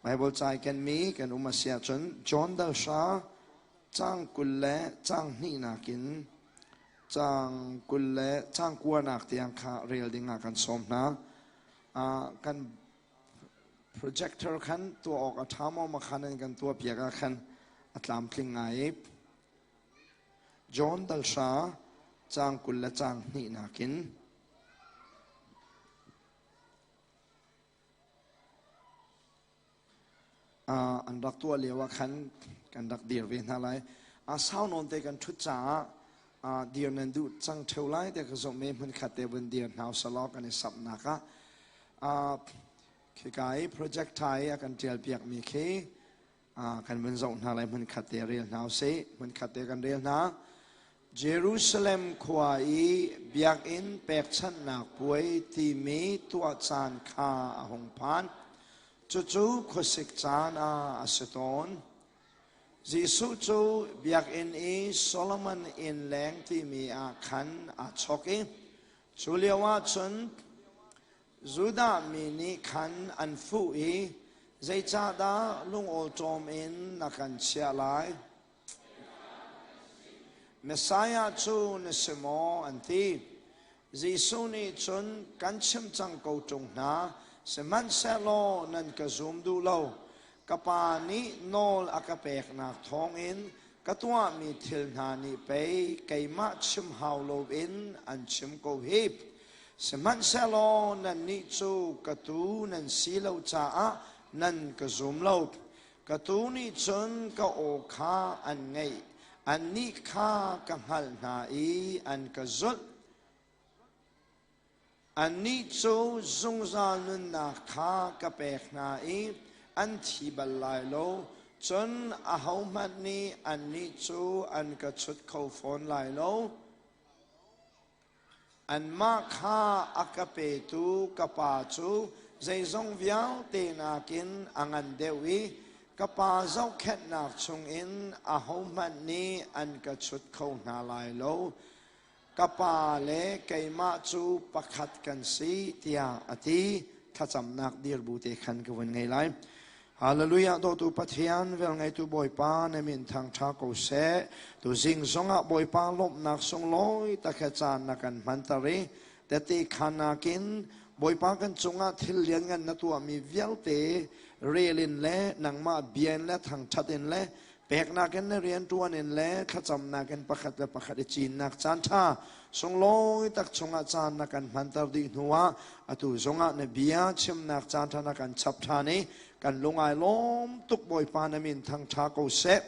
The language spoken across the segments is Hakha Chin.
Bible ca i kenmi kan um a si ahcun John dal hra caang 20 le caang hnihnak in caang 20 le caang kuanak tiang kha rel ding ah kan sawm hna. Kan projector khan tuah awk a ṭha maw makhan in kan tuah piak ah khan a tlamtling ngai i John dal hra caang 20 le caang hnihnak in An rak tuah lio ah khan kan rak dir ve hna lai. Sau nawn te kan ṭhut caah dir nan duh cang ṭheo lai tiah ka zumh i hmunkhat te vun dir hna usalaw kan i samhnak ah. Khika i project ṭha i a kan ṭial piakmi khi kan vun zoh hna lai hmunkhat te rel hna usih. Hmunkhat te kan rel hna. Jerusalem khua i biakinn pekchanhnak puai timi tuah caan kha a hung phan. Cucu khuasik caan ah a si tawn. Jesuh cu biakinn i Solomon inn leng timi ah khan aa chawk i cu lioah cun Judah mi nih khan an fuh i zeicahdah lungawṭawm in na kan chiah lai? Messiah cu na si maw? an ti. Jesuh nih cun kan chim cang ko ṭung hna, sihmanhsehlaw nan ka zum duh lo. Ka Pa nih nawl a ka peknak thawngin ka tuahmi thil hna nih pei keimah chim hau loin an chim ko hi. Sihmanhsehlaw nannih cu ka tuu nan si lo caah nan ka zum lo. Ka tuu nih cun ka aw kha an ngaih, annih kha ka hngalh hna i an ka zulh. Annih cu zungzal nunnak kha ka pek hna i an thi bal lai lo, cun ahohmanh nih annih cu an ka chut kho fawn lai lo. Anmah kha a ka petu ka Pa cu zeizong vialte nakin a ngan deuh i ka Pa zohkhenhnak chungin ahohmanh nih an ka chut kho hna lai lo. Ka Pa le keimah cu pakhat kan si, tiah a ti. Thlacamnak dir bu te khan ka vun ngei lai. Hallelujah dawtu Pathian velngeitu Bawipa na min thangṭha ko seh. Tuzing zongah Bawipa lawmhnak sunglawi tak he caan na kan hmanter i tete khanak in Bawipa kan cungah thil lianngan na tuahmi vialte rel in le nangmah bia in le thangṭhat in le peknak in na rianṭuan in le thlacamnak in pakhat le pakhat i cinnak caan ṭha sunglawi tak chungah caan na kan hmanter dih hnuah atu zongah na bia chimnak caan ṭha na kan chap ṭhan i kan lungai lawm tuk Bawipa na min thangṭha ko seh.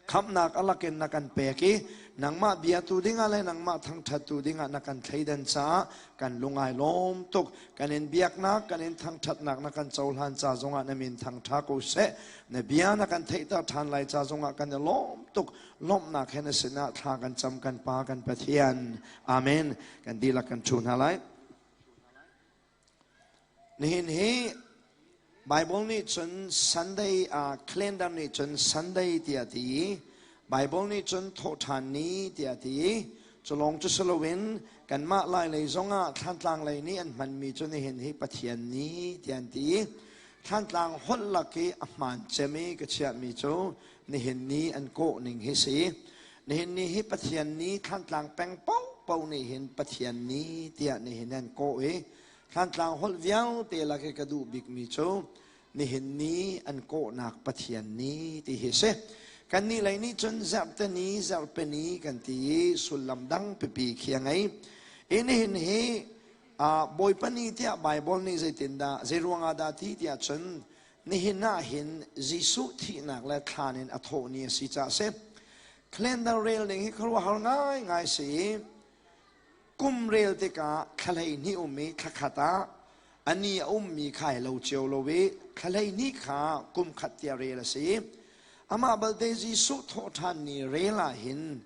Khamhnak a lakin na kan pek i nangmah biatu dingah le nangmah thangṭhattu dingah na kan thleidan caah kan lungai lawm tuk. Kan in biaknak, kan in thangṭhatnak na kan cohlan ca zongah na min thangṭha ko seh. Na bia na kan theihter ṭhan lai ca zongah kan i lawm tuk. Lawmhnak he na sinah thla kan cam kan Pa kan Pathian. Amen. Kan dihlak kan ṭhu hna lai. Nihin hi Bible nih cun Sunday uh, calendar nih cun Sunday tiah ti i Bible nih cun thawhṭhan ni tiah ti i culawng cu si loin kanmah Lai lei zongah Thlantlang lei nih an hmanmi cu nihin hi Pathian ni tiah an ti i Thlantlang holh lak i a hmaan cem i ka chiahmi cu nihin ni an kawh ning hi si. Nihin ni hi Pathian ni Thlantlang peng paohpaoh nih hin Pathian ni tiah nihin an kawh i Thlantlang holh vialte lak i ka duh bikmi cu nihin ni an kawhnak Pathian ni ti hi si. Kannih lei nih cun zerhte ni, zerhpe ni kan ti i sullam dang pipi khi a ngei. I nihin hi Bawipa ni tiah Baibal nih zeitindah, zeiruangah dah ti tiah cun nihin ah hin Jesuh thihnak le thlan in a thawh ni a si caah a si. Calendar rel ning hi khuaruahhar ngaingai si i kum rel tikah thla 12 um i thla khat ah a ni a ummi kha ai lo cio lo i thla 12 kha kum khat tiah rel a si. Amah balte Jesuh thawhṭhan ni rel ah hin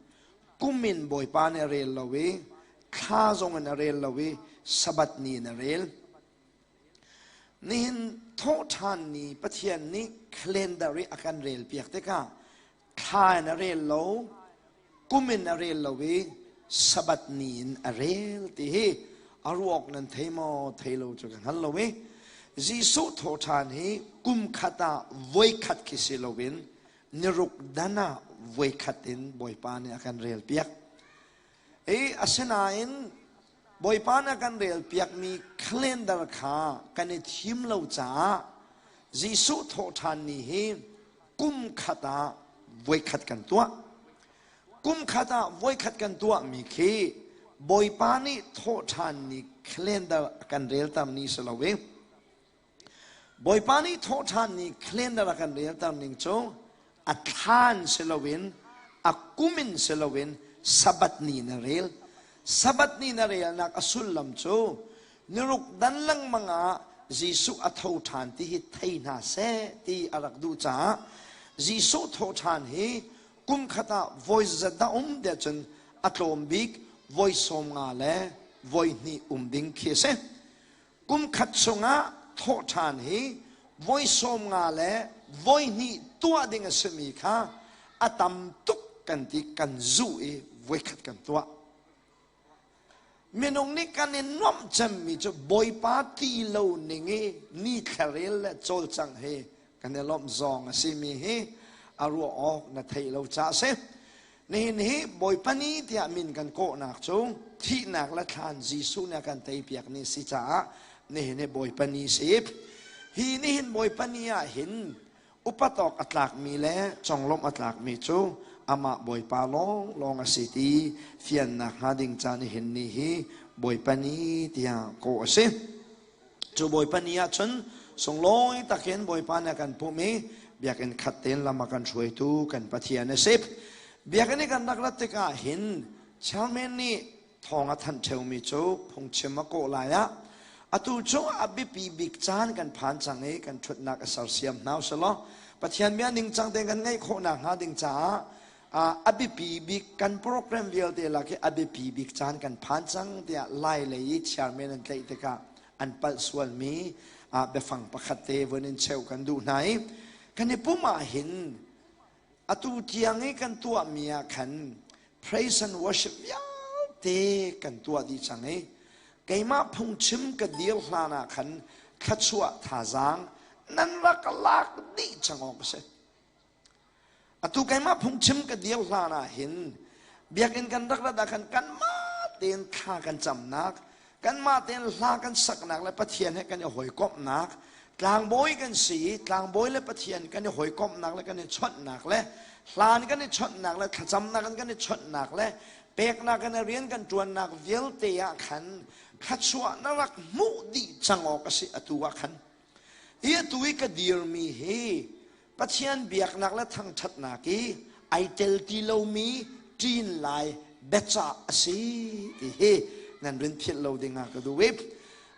kum in Bawipa nih a rel lo i thla zong in a rel lo i Sabbath ni in a rel. Nihin thawhṭhan ni Pathian nih calendar i a kan rel piak tikah thla in a rel lo, kum in a rel lo i Sabbath ni in a rel ti hi a ruak nan thei maw thei lo cu ka hngal lo i. Jesuh thawhṭhan hi kum khat ah voikhat khi si loin niruk dan ah voikhat in Bawipa nih a kan relpiak. I asinain Bawipa nih a kan relpiakmi calendar kha kan i thim lo caah Jesuh thawhṭhan ni hi kum khat ah voikhat kan tuah. Kum khat ah voikhat kan tuahmi khi Bawipa nih thawhṭhan ni calendar a kan relter ni si lo i Bawipa nih thawhṭhan ni calendar a kan relter ning cu a thlan si loin a kum in si loin Sabbath ni na rel. Sabbath ni na relnak a sullam cu niruk dan lengmang ah Jesuh a tho ṭhan ti hi thei hna seh ti a rak duh caah Jesuh thawhṭhan hi kum khat ah voi zat dah um tiah cun a tlawm bik voi 50 le voi hnih um ding khi a si. Kum khat chungah thawhṭhan hi voi 50 le voi hnih tuah ding a simi kha a tam tuk kan ti kan zuh i voi khat kan tuah. Minung nih kan i nuamh cemmi cu Bawipa ti lo ning i ni thlarel le cawlcangh hi kan i lawmh zawng a simi hi a ruah awk na theih lo caah a si. Nihin hi Bawipa ni tiah min kan kawhnak cu thihnak le thlan Jesuh nih a kan teipiak ni si caah nihin hi Bawipa ni si. Hi nihin Bawipa ni ah hin upat awk a tlakmi le conglawmh a tlakmi cu amah Bawipa lawnglawng a si ti fiannak hnga ding ca nihin ni hi Bawipa ni tiah kawh a si. Cu Bawipa ni ah cun sunglawi takin Bawipa nih a kan pumh i biakinn khat tein lam a kan hruaitu kan Pathian a si. Biakinn i kan rak rat tikah hin chairman nih thawng a thanh ṭheumi cu phungchim a kawh lai ah atu cu a biapi bik caan kan phan cang i kan ṭhutnak a sersiam hna usih Pathian bia ningcang tein kan ngaih khawh nakhnga ding caah a biapi bik kan program vialte lak i a biapi bik caan kan phan cang tiah lai lei i chairman an tlaih tikah an palh sualmi biafang pakhat te vun in cheuh kan duh hna i kan i pum ah hin atu tiang i kan tuahmi ah khan praise and worship vialte kan tuah dih cang i keimah phungchim ka dir hlan ah khan thluachuah thazaang nan rak lak dih cang awk a si. Atu keimah phungchim ka dir hlan ah hin biakinn kan rak rat ah khan kanmah tein thla kan camnak kanmah tein hla kan saknak le Pathian he kan i hawikomhnak tlangbawi kan si i tlangbawi le Pathian kan i hawikomhnak le kan i chawnhnak le hlan kan i chawnhnak le thlacamnak kan i chawnhnak le peknak kan rian kan ṭuannak vialte ah khan thluachuah na rak hmuh dih cang awk a si atu ah khan hi atu i ka dirmi hi Pathian biaknak le thangṭhatnak i ai tel ti lomi ṭin lai biacah a si ti hi nan rin philh lo dingah ka duh i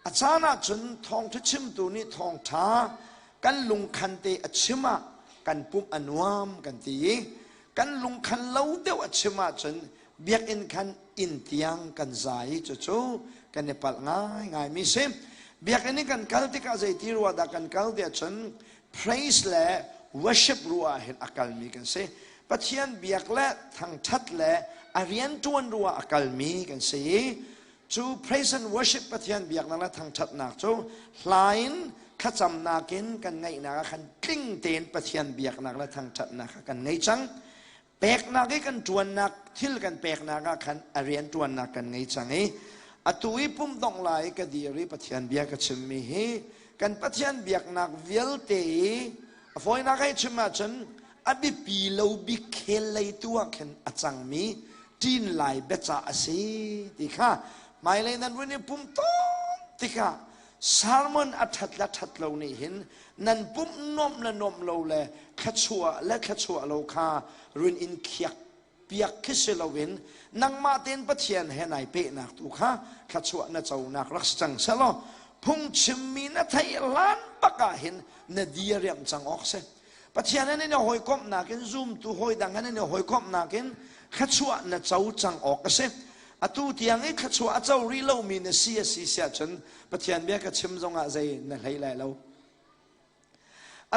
a caan ahcun thawngṭha chimtu nih thawngṭha kan lungkhan te a chim ah kan pumh a nuam kan ti i kan lungkhan lo deuh a chim ahcun biakinn khan inn tiang kan zai i cucu kan i palh ngaingaimi si. Biakinn i kan kal tikah zeiti ruah dah kan kal tiah cun praise le worship ruah ah hin a kalmi kan si. Pathian biak le thangṭhat le a rianṭuan ruah a kalmi kan si i cu praise and worship Pathian biaknak le thangṭhatnak cu hla in thlacamnak in kan ngeihnak ah khan tling tein Pathian biaknak le thangṭhatnak kha kan ngei cang. Peknak i kan ṭuannak thil kan peknak ah khan a rianṭuannak kan ngei cang i atu i pum dongh lai i ka dir i Pathian bia ka chimmi hi kan Pathian biaknak vialte i a fawinak hei chim ahcun a biapi lo bik khel lei tu ah khin a cangmi ṭin lai biacah a si ti kha hmailei nan vun i pum tawn tikah sermon a ṭhat le ṭhat lo nih hin nan pumh nuamh le nuamh lo le thluachuah le thluachuah lo kha run in khiak piak khi si loin nangmah tein Pathian he nai pehnak tu kha thluachuah na conak rak si cang selaw phungchimmi na theih hlan bak ah hin na diriam cang awk si. Pathian he nan i hawikomhnak in zumtu hawi dang he nan i hawikomhnak in thluachuah na co cang awk a si. Atu tiang i thluachuah a co rih lomi na si a si siah cun Pathian bia ka chim zongah zei na hlei lai lo.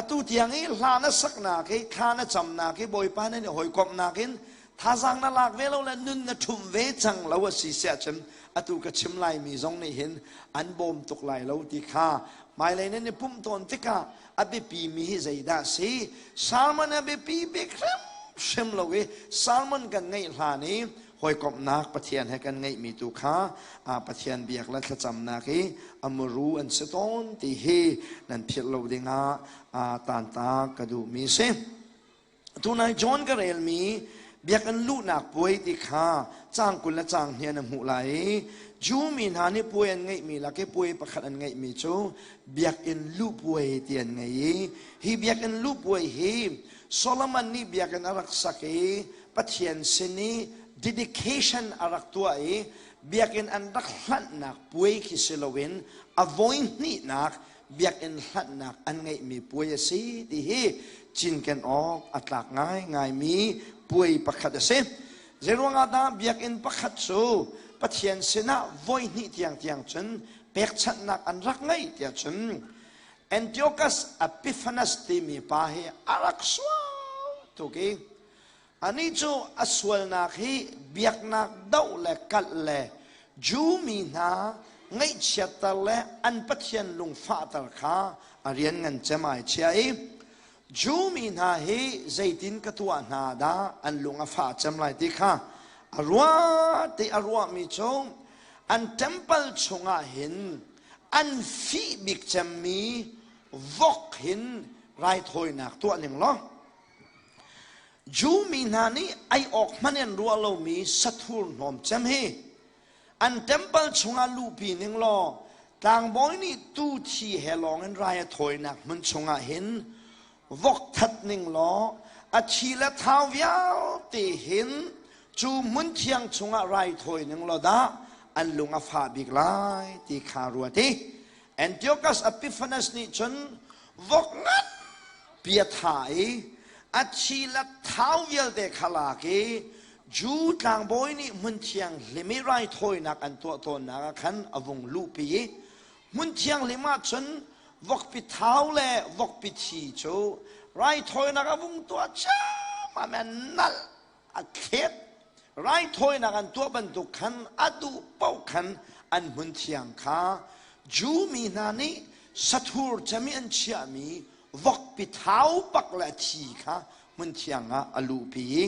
Atu tiang i hla na saknak i thla na camnak i Bawipa nan i hawikomhnak in Thazaang na lak ve lo le nun na ṭhum ve cang lo a si siah cun atu ka chim laimi zong nih hin an bawm tuk lai lo ti kha hmailei nan i pumh tawn tikah a biapi mi hi zeidah si? Salmon a biapi bik hrimhrim lo i salmon kan ngeih hlan i hawikomhnak Pathian he kan ngeihmi tu kha Pathian biak le thlacamnak i a muru an si tawn ti hi nan philh lo dingah taanta ka duhmi si. Tunai John ka relmi biakinn luhnak puai ti kha caang 20 le caang hnih an hmuh lai i Jew mi hna nih puai an ngeihmi lak i puai pakhat an ngeihmi cu biakinn luh puai ti an ngei i hi biakinn luh puai hi Solomon nih biakinn a rak sak i Pathian sin i dedication a rak tuah i biakinn an rak hlanhnak puai khi si loin a voi hnihnak biakinn hlanhnak an ngeihmi puai a si ti hi cinken awk a tlak ngaingaimi puai pakhat a si. Zeiruangah dah biakinn pakhat cu Pathian sinah voi hnih tiangtiang cun pekchanhnak an rak ngeih tiah cun Antiochus Epiphanes timi pa hi a rak sual tuk i Anih cu a sualnak hi biaknak doh le kalh le Jew mi hna ngaihchiatter le an Pathian lungfahter kha a rian ngan cem ai chia i Jew mi hna hi zeitin ka tuah hna dah an lung a fah cem lai ti kha a ruah ti a ruahmi cu an temple chungah hin an fih bik cemmi vok hin raithawinak tuah ning law Jew mi hna nih ei awk hmanh in ruah lomi sathur hnawm cem hi an temple chungah luhpi ning law tlangbawi nih tuu thi he lawng in rai a thawinak hmun chungah hin vok that ning law a thi le thau vialte hin cu hmun thiang chungah rai thawi ning law dah an lung a fah bik lai ti kha ruat i Antiochus Epiphanes nih cun vok ngan pi a thah i a thi le thau vialte kha lak i Jew tlangbawi nih hmun thianghlim i raithawinak an tuah tawnnak ah khan a vung luhpi i hmun thianghlim ah cun vokpi thau le vokpi thi cu raithawinak a vung tuah ciammam i nalh a thlet. Raithawinak an tuah bantuk khan a duh paoh khan an hmun thiang kha Jew mi hna nih sathur cem i an chiahmi vokpi thau pak le a thi kha hmun thiang ah a luhpi i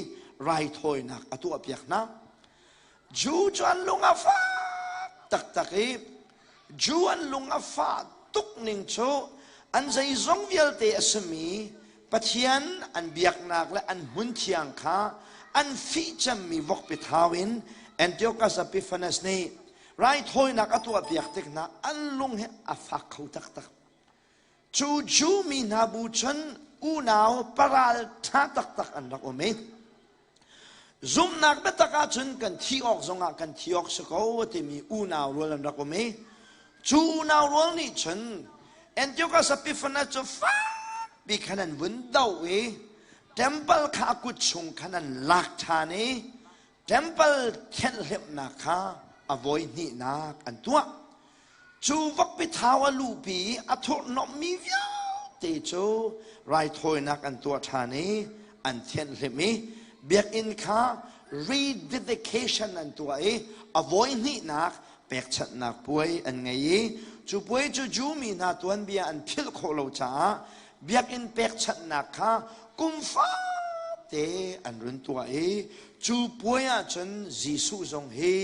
raithawinak a tuahpiak hna. Jew cu an lung a fak taktak i Jew an lung a fah tuk ning cu an zeizong vialte a simi Pathian an biaknak le an hmunthiang kha an fih cemmi vokpi thau in Antiochus Epiphanes nih raithawinak a tuahpiak tik hna an lung hi a fak kho taktak. Cu Jew mi hna bu cun unau paral ṭha taktak an rak um i Zumhnak biatak ahcun kan thi awk zongah kan thi awk si ko a timi unau rual an rak um i cu unau rual nih cun Antiochus Epiphanes cu fakpi khan an vun doh i temple kha a kut chung khan an lak ṭhan i temple thianhhlimhnak kha a voi hnihnak an tuah. Cu vokpi thau a luhpi i a thurhhnawmhmi vialte cu raithawinak an tuah ṭhan i an thianhhlimh i biakinn kha rededication an tuah i a voihnihnak pekchanhnak puai an ngei i cu puai cu Jew mi hna tuanbia an philh khawh lo caah biakinn pekchanhnak kha kum fate an run tuah i cu puai ahcun Jesuh zong hi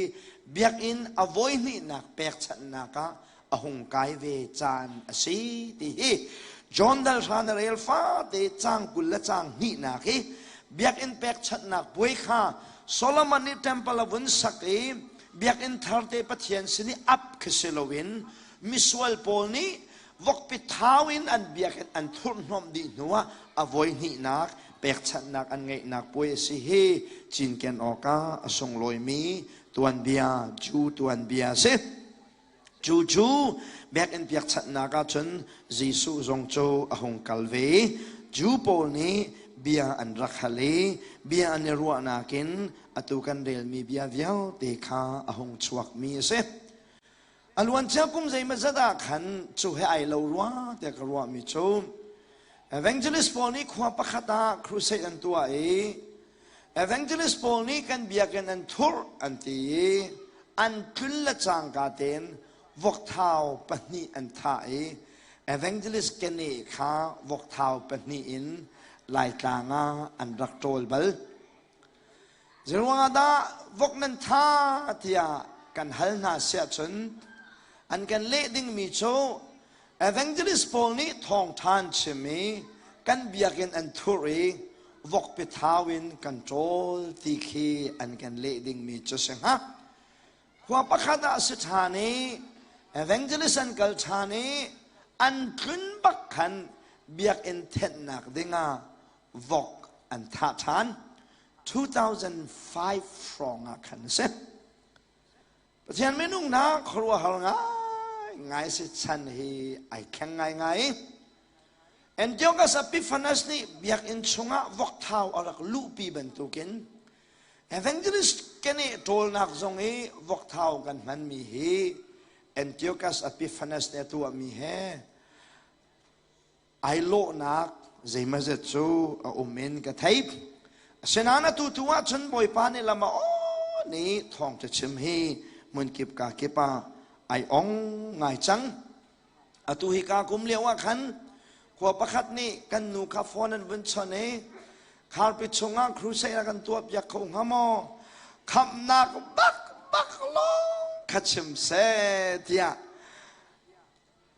biakinn a voihnihnak pekchanhnak ah a hung kai ve caan a si ti hi John dal hra na rel fate caang 20 le caang hnihnak hi biakinn pekchanhnak puai kha Solomon nih temple a vun sak i biakinn tharte Pathian sin i ap khi si loin misual pawl nih vokpi thau in an biakinn an thurhhnawmh dih hnuah a voihnihnak pekchanhnak an ngeihnak puai a si hi cinken awkah a sunglawimi tuanbia Jew tuanbia a si. Cu cu biakinn pekchanhnak ah cun Jesuh zong cu a hung kal ve i Jew pawl nih bia an rak hal i bia an i ruahnak in atu kan relmi bia vialte kha a hung chuakmi a si. A luancia kum zeimawzat ah khan cu he ai lo rua tiah ka ruahmi cu evangelist pawl nih khua pakhat ah crusade an tuah i. Evangelist pawl nih kan biakinn an thurh an ti i an tlun le cangka tein vokthau pahnih an thah i evangelist keneh kha vokthau pahnih in Laitlang ah an rak ṭawl bal. Zeiruangah dah vok nan tha tiah kan hal hna siahcun an kan leh dingmi cu Evangelist pawl nih thawngṭha an chim i kan biakinn an thurh i vokpi thau in kan ṭawl ti khi an kan leh dingmi cu si hnga. Khua pakhat ah a si ṭhan i evangelist an kal ṭhan i an tlun bak khan biakinn thenhnak dingah vok an thah ṭhan. 2005 hrawng ah khan a si. Pathian minung hna khuaruahhar ngaingai si chan hi ai thleng ngaingai. Antiochus Epiphanes nih biakinn chungah vokthau a rak luhpi bantukin Evangelist keneh ṭawlnak zong i vokthau kan hmanmi hi Antiochus Epiphanes nih a tuahmi he ai lawhnak zeimazet cu a um in ka thei. Asinain atu tu ahcun Bawipa nih lam a aw nih thawngṭha chim hi hmunkip ka kip ah ai ong ngai cang. Atu hi ka kum lio ah khan khua pakhat nih kan nu kha phone an vun chawnh i kharpi chungah crusade a kan tuah piak kho hnga maw? Khamhnak bak bak lawng kha chim seh tiah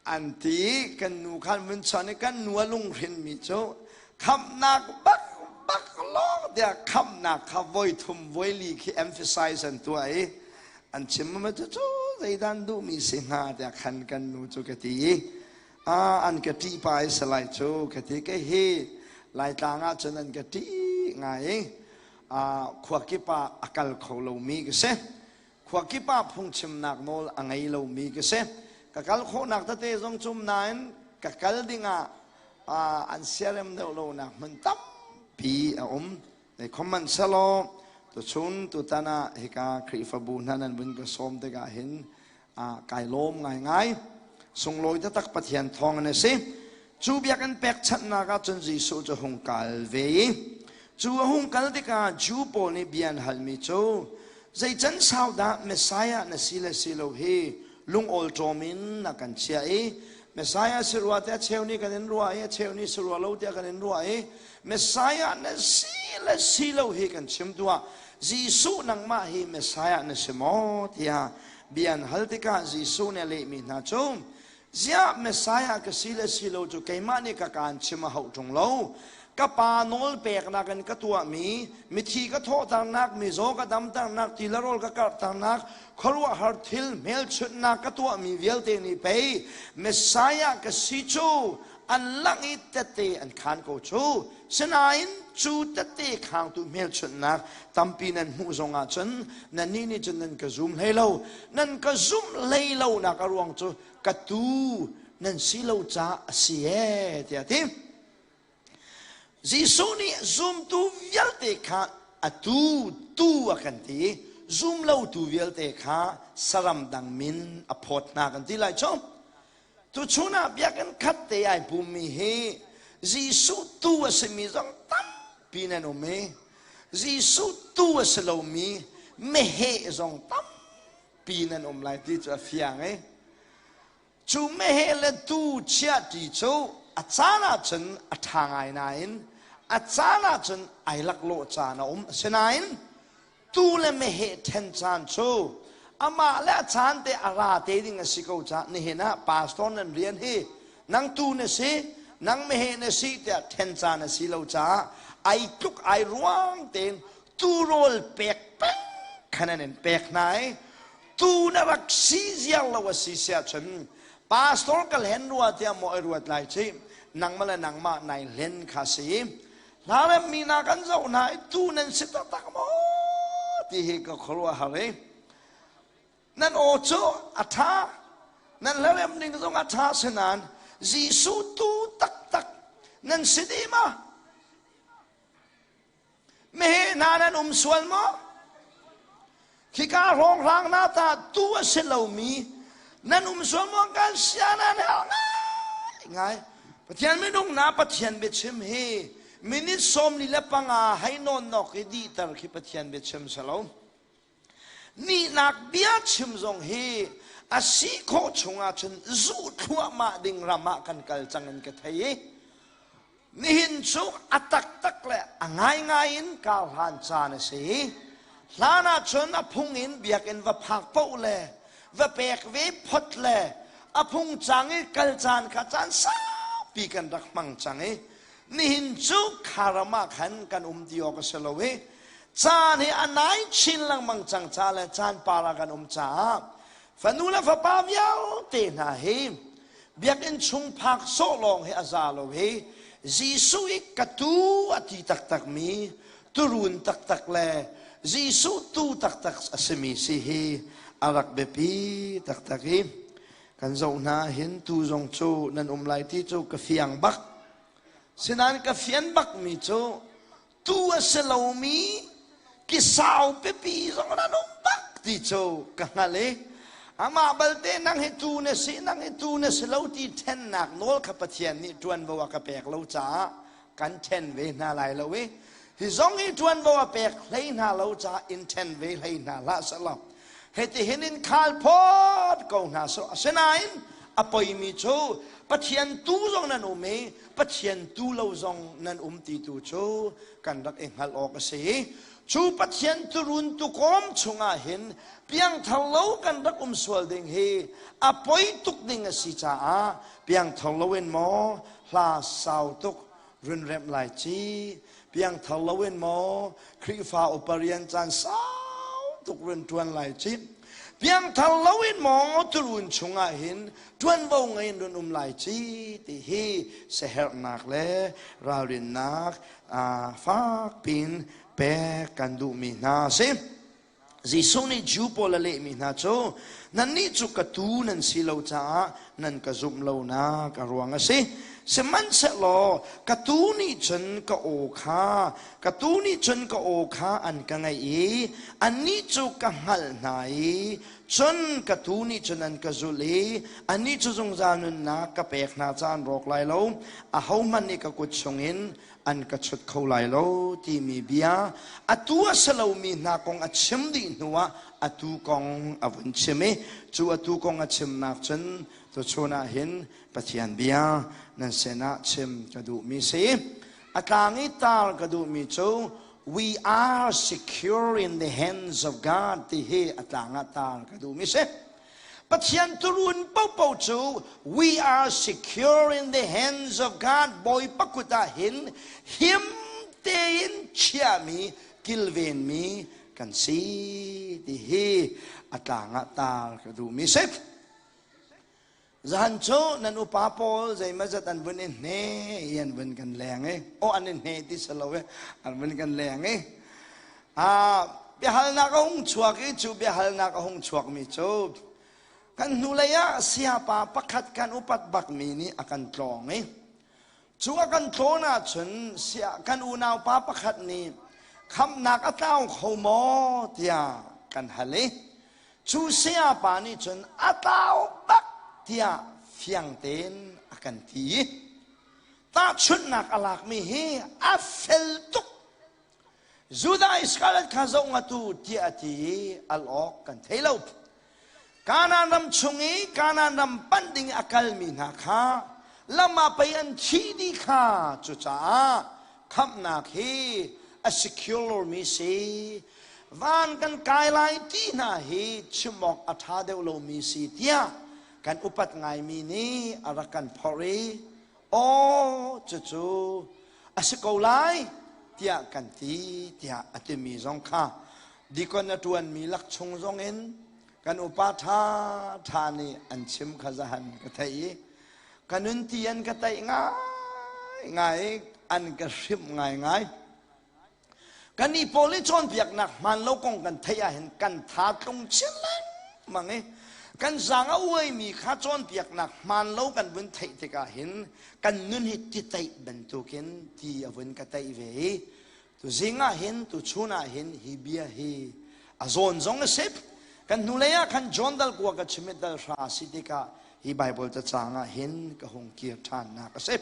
an ti. Kan nu khan vun chawnh i kan nu a lunghrin mi cu khamhnak bak bak lawng tiah khamhnak kha voi thum voi li khi emphasize an tuah i an chim ma cu cu zeidan duhmi si hnga tiah khan kan nu cu ka ti i an ka ṭih pa i salai cu ka ti. Kei hi Laitlang ah cun an ka ṭih ngai i khua kip ah a kal kho lomi ka si, khua kip ah phungchimnak nawl a ngei lomi ka si. Ka kal khawhnak tete zong cum nain ka kal dingah an siarem deuh lonak hmun tampi a um. Khoman selaw tuchun tutan ah hika Khrihfabu hna nan vun ka sawm tikah hin kai lawm ngaingai. Sunglawi taktak Pathian thawng in a si. Cu biakinn pekchanhnak ah cun Jesuh cu hung kal ve i cu a hung kal tikah Jew pawl nih bia an halmi cu, zei can sau dah Messiah na si le si lo hi lungawlṭawm in na kan chiah i Messiah si rua tiah cheu nih kan in ruah i a cheu nih si rua lo tiah kan in ruah i Messiah na si le si lo hi kan chim tuah. Jesuh, nangmah hi Messiah na si maw tiah bia an hal tikah Jesuh nih a lehmi hna cu, ziah Messiah ka si le si lo cu keimah nih ka kaan chim a hauh ṭung lo. Ka pa nawl peknak in ka tuahmi mithi ka thawhternak, mizaw ka damternak, ti le rawl ka karhternak, khuaruahhar thil hmelchunhnak ka tuahmi vialte nih pei Messiah ka si cu an langh i tette an khaan ko cu. Sinain cu tette khangtu hmelchunhnak tampi nan hmuh zong ahcun nannih nih cun nan ka zum hlei lo. Nan ka zumh hlei lonak a ruang cu ka tuu nan si lo caah a si ee tiah a ti. Jesuh nih zumtu vialte kha a tuu tuu a kan ti i zumlotu vialte kha saram dang min a phawt hna kan ti lai cu. Tuchun ah biakinn khat te ai pummi hi Jesuh tuu a simi zong tampi nan um i Jesuh tuu a si lomi meheh zong tampi nan um lai ti cu a fiang i cu meheh le tuu chiah ṭi cu a caan ahcun a ṭha ngai nain a caan ahcun ai laklawh caan a um. Asinain tuu le meheh ṭhen caan cu amah le a caan te a ra te ding a si ko caah nihin ah pastor nan rian hi nang tuu na si, nang meheh na si tiah ṭhen caan a si lo caah ai tluk ai ruang tein tuu rawl pek peng khan an in pek hna i tuu na rak si ziar lo a si siah cun pastor ka hlen rua tiah maw ai ruat lai ci, nangmah le nangmah nai hlen kha si. Hla mi hna kan zoh hna i tuu nan si taktak maw ti hi ka khuaruahhar i nan aw cu a ṭha, nan hlarem ning zong a ṭha, sinain Jesuh tuu taktak nan si dih ma? Meheh hna nan um sual maw? Khika hrawnghrang hna ta tuu a si lomi nan um sual maw? Kan sia nan herh ngai ngai. Pathian minung na Pathian biachim hi. Minute 45 hei nawn nok i dihter khi Pathian biachim si lo. Nihnak bia chim zong hi a si khawh chungah cun zuh thluahmah ding ram ah kan kal cang in ka thei i nihin cu a taktak le a ngaingai in kar hlan caan a si. Hlan ah cun a phung in biakinn va phak paoh le va pek ve phot le a phung cang i kal caan kha caan saupi kan rak hmang cang i nihin cu kha ram ah khan kan um ti awk a si lo i caan hi a nai chin lengmang cang ca le caan par ah kan um caah fanu le fapa vialte hna hi biakinn chung phak sawh lawng hi a za lo hi Jesuh i ka tu a ti taktak mi turun taktak le Jesuh tu taktak a simi si hi a rak biapi taktak i kan zoh hna hin tu zong cu nan um lai ti cu ka fiang bak. Sinain ka fian bakmi cu tu a si lomi kisau pipi zong nan um bak ti cu ka hngal i amah balte nang hi tu na si nang hi tu na si lo ti ṭhennak nawl kha Pathian nih ṭuanvo a ka pek lo caah kan ṭhen ve hna lai lo i hi zong hi ṭuanvo a pek hlei hna lo caah in ṭhen ve hlei hna hlah selaw hitihin in khal phawt ko hna seh. Asinain a poimi cu Pathian tu zong nan um i Pathian tu lo zong nan um ti tu cu kan rak i hngalh awk a si. Cu Pathian turun tukawm chungah hin piangthar lo kan rak um sual ding hi a poi tuk ding a si caah piangthar loin maw hla sau tuk run remh lai ci, piangthar loin maw Khrihfa upa rian caan sau tuk run ṭuan lai ci, piangthar loin maw turun chungah hin ṭuanvo ngei in run um lai ci ti hi siaherhnak le ralrinnak fak piin pek kan duhmi hna a si. Jesuh nih Jew pawl a lehmi hna cu nannih cu ka tuu nan si lo caah nan ka zumh lonak a ruang a si. Sihmanhsehlaw ka tuu nih cun ka aw kha ka tuu nih cun ka aw kha an ka ngaih i annih cu ka hngalh hna i cun ka tuu nih cun an ka zulh i annih cu zungzal nunnak ka pek hna caah an rawk lai lo, ahohmanh nih ka kut chungin an ka chut kho lai lo timi bia atu a si lomi hna kong a chim dih hnuah atu kong a vun chim i cu atu kong a chimnak cun tuchun ah hin Pathian bia nan sinah chim ka duhmi si. A tlang i tar ka duhmi cu "We are secure in the hands of God" ti hi a tlang ah tar ka duhmi si. Pathian turun paohpaoh cu we are secure in the hands of God. Bawipa kut ah hin him tein chiahmi kilvenmi kan si ti hi a tlang ah tar ka duhmi si. Zahan cu nan upa pawl zeimazat an vun i hne i an vun kan leng i aw an i hne ti si lo i an vun kan leng i biahalnak a hung chuak i cu biahalnak a hung chuakmi cu kan hnulei ah sayapa pakhat kan upat bakmi nih a kan tlawng i cu a kan tlawn ahcun kan unaupa pakhat nih khamhnak a tlau kho maw tiah kan hal i cu sayapa nih cun a tlau bak tiah fiang tein a kan ti i tahchunhnak a lakmi hi a fel tuk. Judah Iskariot kha zoh ngat u tiah a ti i al awk kan thei lo. Kanaan ram chung i Kanaan ram panh ding a kalmi hna kha lam ah pei an thih dih kha. Cucaah khamhnak hi a secure mi si, van kan kai lai ti hna hi chim awk a ṭha deuh lomi si tiah kan upat ngaimi nih a rak kan phorh i aw cucu a si ko lai tiah kan ti tiah a timi zong kha dikon a ṭuanmi lak chung zong in kan upa ṭha ṭha nih an chim kha zahan ka theih i ka nun ti an ka taih ngai ngai, an ka hrimh ngai ngai. Kannih pawl nih cawnpiaknak hmaan lo kong kan theih ahhin kan tha tlung chin lengmang i kan zaang a uaimi kha cawnpiaknak hmaan lo kan vun theih tikah hin kan nun hi ti teih bantukin ti a vun ka teih ve i tuzing ah hin, tuchun ah hin hi bia hi a zawn zong a si. Kan hnulei ah khan John dal kua ka chim i dal hra si tikah hi Bible cacang ah hin ka hung kir ṭhannak a si.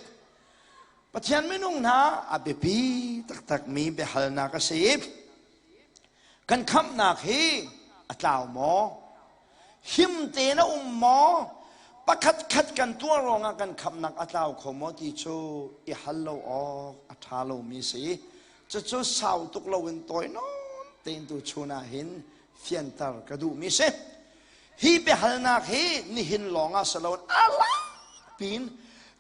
Pathian minung hna a biapi taktakmi biahalnak a si. Kan khamhnak hi a tlau maw? Him tein a um maw? Pakhat khat kan tuah ruangah kan khamhnak a tlau kho maw ti cu i hal lo awk a ṭha lomi si. Cucu sau tuk loin tawi nawn tein tu chun ah hin fianter ka duhmi si. Hi biahalnak hi nihin lawngah si loin a pin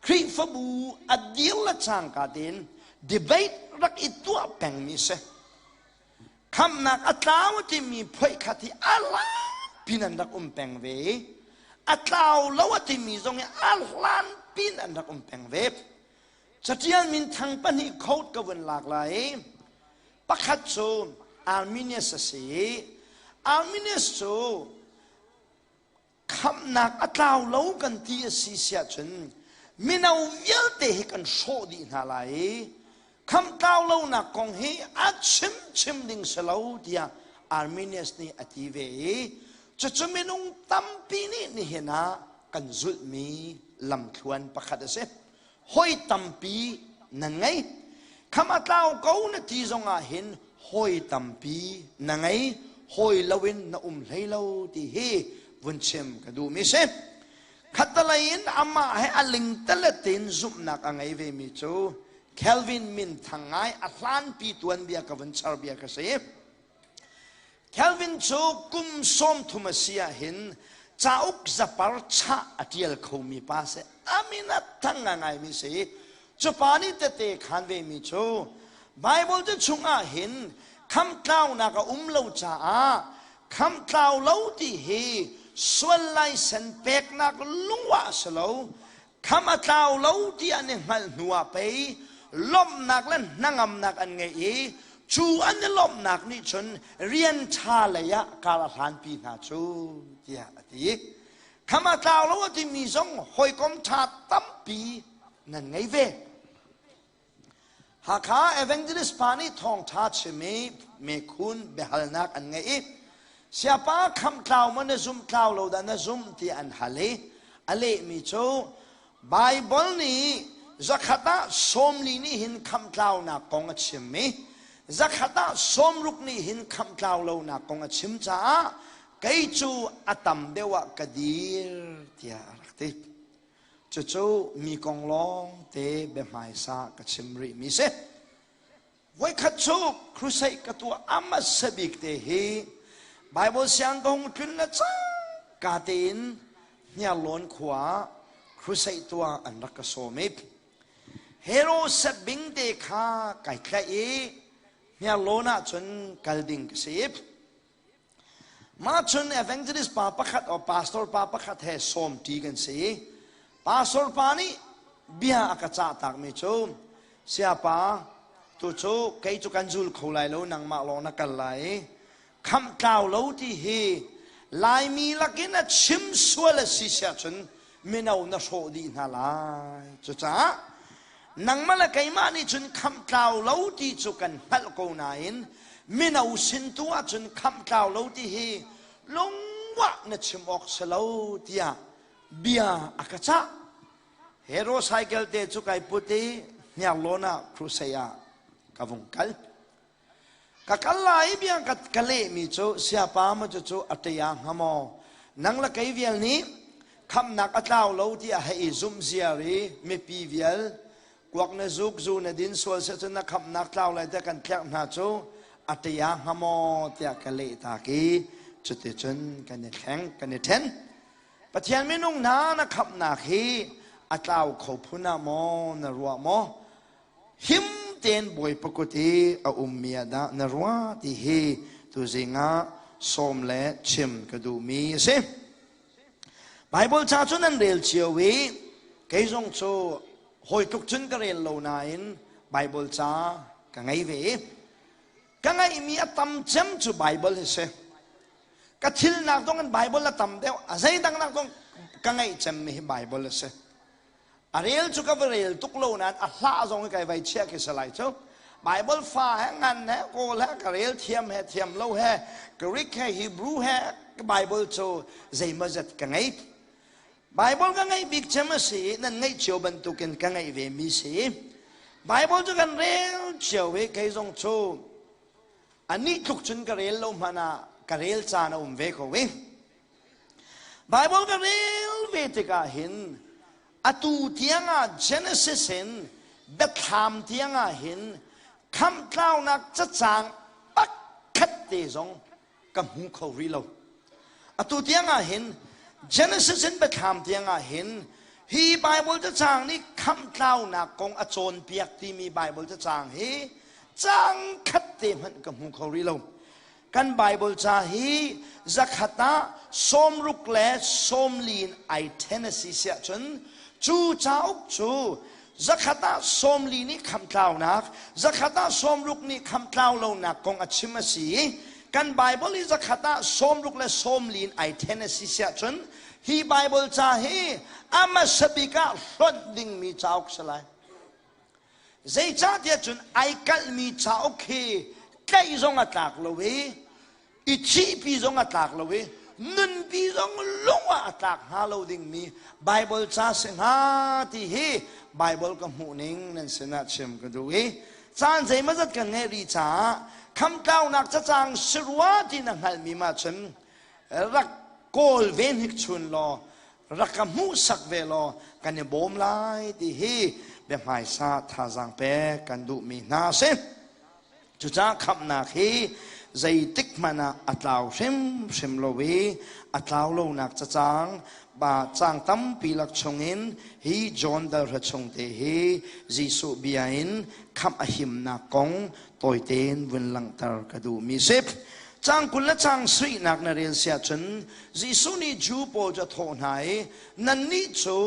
Khrihfabu a dir le cangka tein debate rak i tuah pengmi si. Khamhnak a tlau timi phoih khat hi a pin an rak um peng ve i a tlau lo a timi zong hi a hlan pin an rak um peng ve. Catial minthang pahnih coat ka vun lak lai i pakhat cu Arminius a si i Arminius cu khamhnak a tlau lo kan ti a si siah cun mino vialte hi kan hrawh dih hna lai i khamh tlau lonak kong hi a chimchim ding si lo tiah Arminius nih a ti ve i cucu minung tampi nih nihin ah kan zulhmi lamthluan pakhat a si. Hoi tampi nan ngei. Kham a tlau ko na ti zongah hin hawi tampi na ngei, hawi loin na um hlei lo ti hi vun chim ka duhmi si. Khattalei in amah he a lingtalet in zumhnak a ngei vemi cu Calvin min thang ngai a hlanpi tuanbia ka vun char bia ka si. Calvin cu kum 30 a si ahhin cauk zapar chah a ṭial khomi pa si. A min a thang ngaingaimi si. Cu pa nih tete khan vemi cu Bible te chungah hin khamtlaunak a um lo caah khamtlau lo ti hi sual laisen peknak lungwah a si lo. Kham a tlau lo ti an i hngalh hnu ah pei lawmhnak le hnangamnak an ngeih i cu an i lawmhnak nih cun rian ṭha lei ah kar a hlanpi hna cu tiah a ti. Kham a tlau lo a timi zong hawikom ṭha tampi nan ngei ve. Hakha Evangelist pa nih thawngṭha chim i mekhun biahalnak an ngeih i siapa khamh tlau maw na zumh tlau lo dah na zumh ti an hal i a lehmi cu Baibal nih zakhat ah 40 nih hin khamh tlaunak kong a chim i zakhat ah 60 nih hin khamh tlau lonak kong a chim caah kei cu a tam deuh ah ka dir tiah a rak ti. Cucu mi kong lawngte biahmaisa ka chim rihmi si. Voikhat cu crusade ka tuah a hmasa bik te hi Bible siang ka hung tlun le cangka tein Hniarlawn khua ah crusade tuah an rak ka sawm i Hero Bing te kha kai tlaih i Hniarlawn ah cun kal ding ka si. Mah cun evangelist pa pakhat o pastor pa pakhat he sawmṭi kan si. Pastor pa nih bia a ka cah takmi cu siapa tu cu kei cu kan zul kho lai lo nangmah lawng na kal lai i khamh tlau lo ti hi Laimi lakin a chim sual a si siah cun mino na hrawh dih hna lai. Cucaah nangmah le keimah nih cun khamh tlau lo ti cu kan hngalh ko nain mino sin tu ahcun khamh tlau lo ti hi lungwah na chim awk si lo tiah bia a ka cah. Hero cycle te cu kai put i hniarlawn ah crusade ah ka vung kal. Ka kal lai i bia ka lehmi cu siapa maw cucu a ṭia hnga maw? Nang le kei vial nih khamhnak a tlau lo tiah hei i zumh ziar i mipi vial kuak na zuk zu na din sual seh cun na khamhnak tlau lai tiah kan tlerh hna cu a ṭia hnga maw tiah ka leh tak i cuticun kan i thleng kan i ṭhen. Pathian minung hna na khamhnak hi a tlau kho phun ah maw na ruah maw? Him tein Bawipa kut i a ummi ah dah na ruah ti hi tuzing ah sawm le chim ka duhmi a si. Baibal ca cu nan rel cio i kei zong cu hawi tluk cun ka rel lo nain Baibal ca ka ngei ve i ka ngeihmi a tam cem cu Baibal hi si. Ka thilnak zong in Baibal a tam deuh, a zeidang nak zong ka ngeih cemmi hi Baibal a si. A rel cu ka va rel tuk lo nain a hlah zong hi kai vai chiah khi si lai cu. Bible fa he ngan he kawl he ka rel thiam he thiam lo he Greek he Hebrew he Bible cu zeimawzat ka ngei. Bible ka ngeih bik cem a si i nan ngeih cio bantukin ka ngeih ve mi si. Bible cu kan rel cio i kei zong cu anih tluk cun ka rel lo hmanh ah ka rel caan a um ve ko i Bible ka rel ve tikah hin atu tiangah Genesis in Biathlam tiangah hin khamhtlaunak cacang pakhat te zong ka hmu kho rih lo. Atu tiangah hin Genesis in Biathlam tiangah hin hi Bible cacang nih khamhtlaunak kong a cawnpiak timi Bible cacang hi cang khat te hmanh ka hmu kho rih lo. Kan Bible ca hi zakhat ah 60 le 40 in ai ṭhen a si siah cun cu cauk cu zakhat ah 40 nih khamhtlaunak, zakhat ah 60 nih khamhtlau lonak kong a chim a si i kan Bible hi zakhat ah 60 le 40 in ai ṭhen a si siah cun hi Bible ca hi a hmasa bik ah hlonh dingmi cauk si lai. Zeicahtiah cun ai kalhmi cauk hi tlaih zong a tlak lo i i thihpi zong a tlak lo i nunpi zong lung ah a tlak hnga lo dingmi Bible ca si hnga ti hi Bible ka hmuh ning nan sinah chim ka duh i caan zeimawzat kan ngeih rih caah khamtlaunak cacang si rua ti na hngalhmi ma cun rak kawl ve hnik chun law rak ka hmuhsak ve law kan i bawm lai ti hi biahmaisa thazaang pek kan duhmi hna a si. Cucaah khamhnak hi zeitik hmanh ah a tlau hrimhrim lo i a tlau lonak cacang ba cang tampi lak chungin hi John dalhra chung te hi Jesuh bia in khamh a himnak kong tawitein vun langhter ka duhmi si. Cang 20 le cang sarihnak na rel siah cun Jesuh nih Jew pawl cu a thawh hna i nannih cu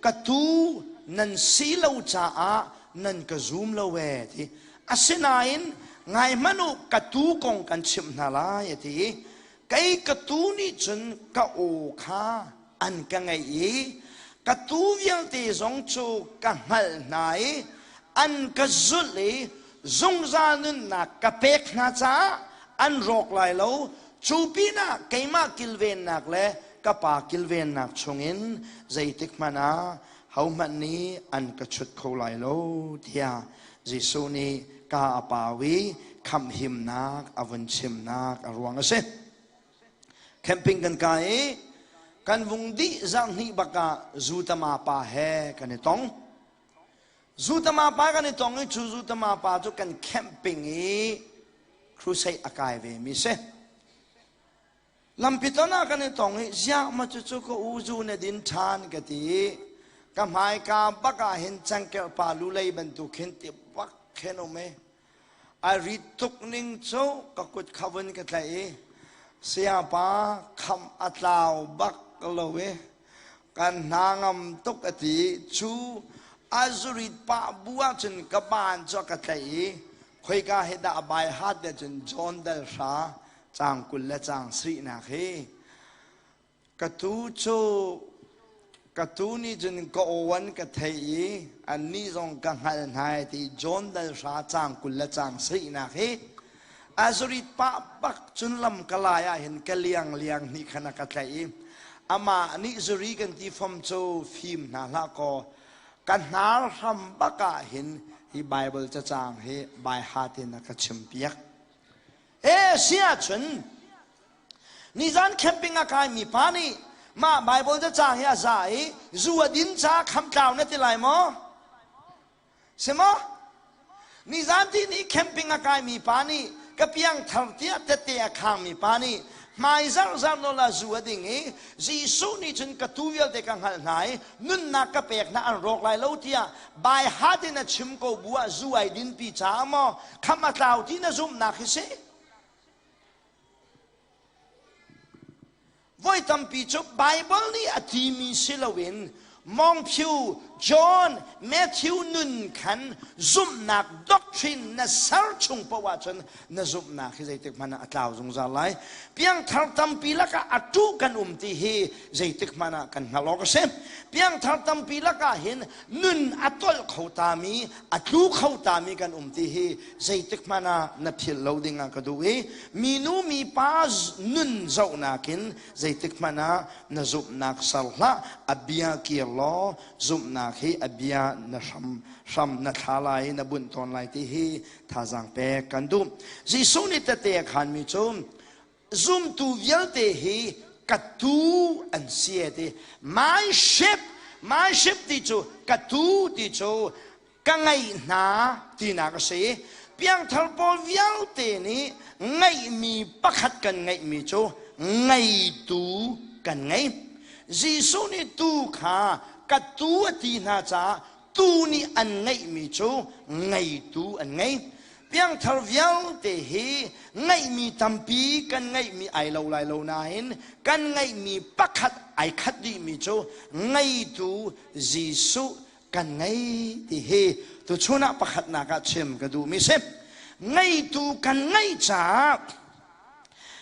ka tuu nan si lo caah nan ka zum lo ee ti. Asinain ngai hmanh u ka tuu kong kan chimh hna lai a ti i kei ka tuu nih cun ka aw kha an ka ngaih i ka tuu vialte zong cu ka hngalh hna i an ka zulh i zungzal nunnak ka pek hna caah an rawk lai lo cu pinah keimah kilvennak le ka pa kilvennak chungin zeitik hmanh ah hohmanh nih an ka chut kho lai lo tiah Jesuh nih ka a pau i khamhhimnak a vun chimnak a ruang a si. Camping kan kai i kan vung dih zarhhnih bak ah Zutama pa he kan i tong. Zutama pa kan i tong i cu Zutama pa cu kan camping i crusade a kai ve mi si. Lampi ton ah kan i tong i ziah ma cucu ka u zu na din ṭhan ka ti i ka hmaika bak ah hin cangkerh pa lulei bantuk khin ti bak khin um i A rit tuk ning cu ka kut kha vun ka tlaih i sayapa khamh a tlau bak lo i kan hna ngam tuk a ti cu a zurit pah bu ahcun ka ban cu a ka tlaih i khoika hi dah a bai hat te cun John Dal hra caang 20 le caang sarihnak hi Ka tuu cu ka tuu nih cun ka aw an ka theih i annih zong ka hngalh hna i ti John dal hra caang 20 le caang sarihnak hi a zurit pah bak cun lam ka lai ah hin ka liang liang nih khan a ka tlaih i amah nih zuri kan ti fom cu fim hna hlah kaw ka hnar hram bak ah hin hi Bible cacang hi bai hat in a ka chimpiak. E si ahcun Nizan camping a kaimi pa nih mah Bible cacang hi a za i zu a din caah khamtlau na ti lai maw? Si maw? Nizan ti nih camping a kaimi pa nih ka piang thar tiah tette a khangmi pa nih hmai zarhzarh nawl ah zu a ding i Jesuh nih cun ka tuu vialte ka hngalh hna i nunnak ka pek hna an rawk lai lo tiah bai hat in a chim ko bu ah zu ai dinpi caah maw kham a tlau ti na zumhnak hi si? Voi tampi cu Baibal nih a timi si loin Mawngphiu, John, Matthew nun khan zumhnak doctrine. hrin na ser chung paoh ahcun na zumhnak hi zeitik hmanh ah a tlau zungzal lai. Piangthar tampi lakah a ṭuh kan um ti hi zeitik hmanh ah kan hngalh awk a si. Piangthar tampi lakah hin nun a tolh kho tami, a tlu kho tami kan um ti hi zeitik hmanh ah na philh lo ding ah ka duh i minu mipa nun zohnak in zeitik hmanh ah na zumhnak ser hlah, a bia kir law zumhnak hi a bia na hram hram na thla lai na bunh tawn lai ti hi thazaang pek kan duh. Jesuh nih tete a khanmi cu zumtu vialte hi ka tuu an si e ti. My sheep, my sheep ti cu ka tuu ti cu ka ngeih hna tinak a si. Piangthar pawl vialte nih ngeihmi pakhat kan ngeihmi cu ngeitu kan ngei. Jesuh nih tuu kha ka tuu a ti hna caah tuu nih an ngeihmi cu ngeitu an ngei. Piangthar vialte hi ngeihmi tampi kan ngeihmi ai lo lai lo nain kan ngeihmi pakhat ai khat dihmi cu ngeitu Jesuh kan ngei ti hi tuchun ah pakhatnak ah chim ka duhmi si. Ngeitu kan ngeih caah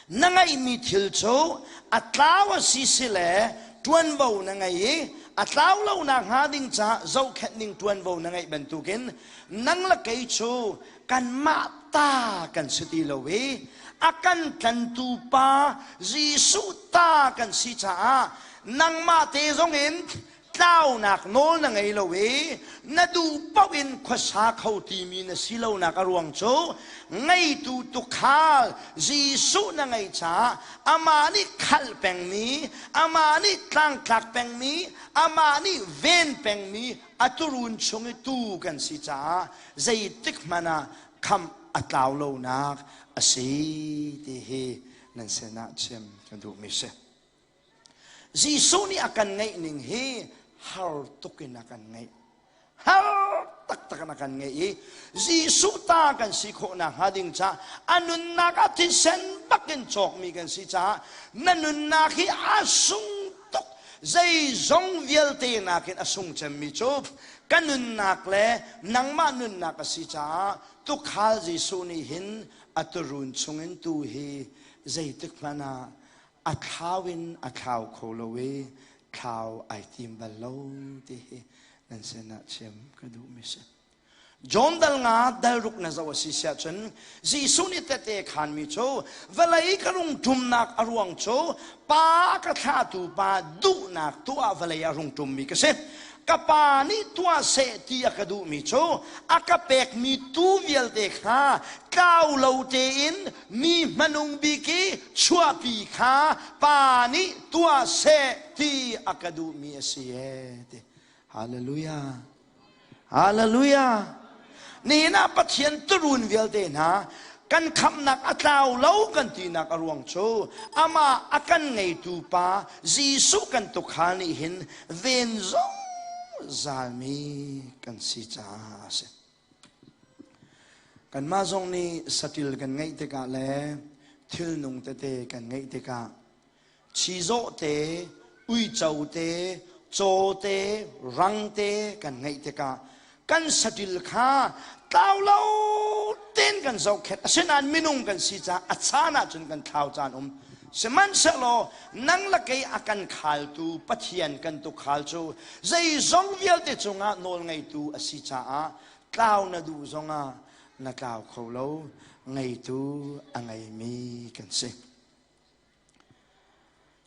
na ngeihmi thil cu a tlau a si si le ṭuanvo na ngei i a tlau lo nak hnga ding caah zohkhenh ding ṭuanvo na ngeih bantukin nang le kei cu kanmah ta kan si ti lo i a kan tlantu pa Jesuh ta kan si caah nangmah te zongin tlaunak nawl na ngei lo i na duh paoh in khuasa kho timi na si lonak a ruang cu ngeitu tukhal Jesuh na ngei caah amah nih khalh pengmi, amah nih tlangtlak pengmi, amah nih ven pengmi a turun chung i tuu kan si caah zeitik hmanh ah khamh a tlau lonak a si ti hi nan sinah chim ka duhmi si. Jesuh nih a kan ngeih ning hi har tuk in a kan ngeih. Har taktak in a kan ngeih i Jesuh ta kan si khawh nakhnga ding caah a nunnak ah thisen bak in cawkmi kan si caah na nunnak hi a sung tuk. Zeizong vialte nakin a sung cemmi cu ka nunnak le nangmah nunnak a si caah tukhal Jesuh nih hin a turun chungin tu hi zeitik hmanh ah a thlau in a thlau kho lo i thlau ai tim bal lo ti hi nan sinah chim ka duhmi si. John dal nga dal ruk na zoh a si siah cun Jesuh nih tete khanmi cu vawlei ka rung ṭumnak a ruang cu pa ka thlahtu pa duhnak tuah vawlei a rung ṭummi ka si. Ka pa nih tuah seh ti a ka duhmi cu a ka pekmi tuu vialte kha tlau lo tein mi hmanung bik i chuahpi kha pa nih tuah seh ti a ka duhmi a si ee ti. Hallelujah. Hallelujah. Nihin ah Pathian turun vialte hna kan khamhnak a tlau lo kan tinak a ruang cu amah a kan ngeitu pa Jesuh kan tukhal nih hin ven zungzalmi kan si caah a si. Kanmah zong nih saṭil kan ngeih tikah le thilnung tete kan ngeih tikah chizawh te, uico te, caw te, rang te kan ngeih tikah kan saṭil kha tlau lo tein kan zohkhenh. Asinain minung kan si caah a caan ahcun kan thlau caan um. Sihmanhsehlaw nang le kei a kan khaltu Pathian kan tukhal cu zeizong vialte cungah nawlngeitu a si caah tlau na duh zongah na tlau kho lo, ngeitu a ngeimi kan si.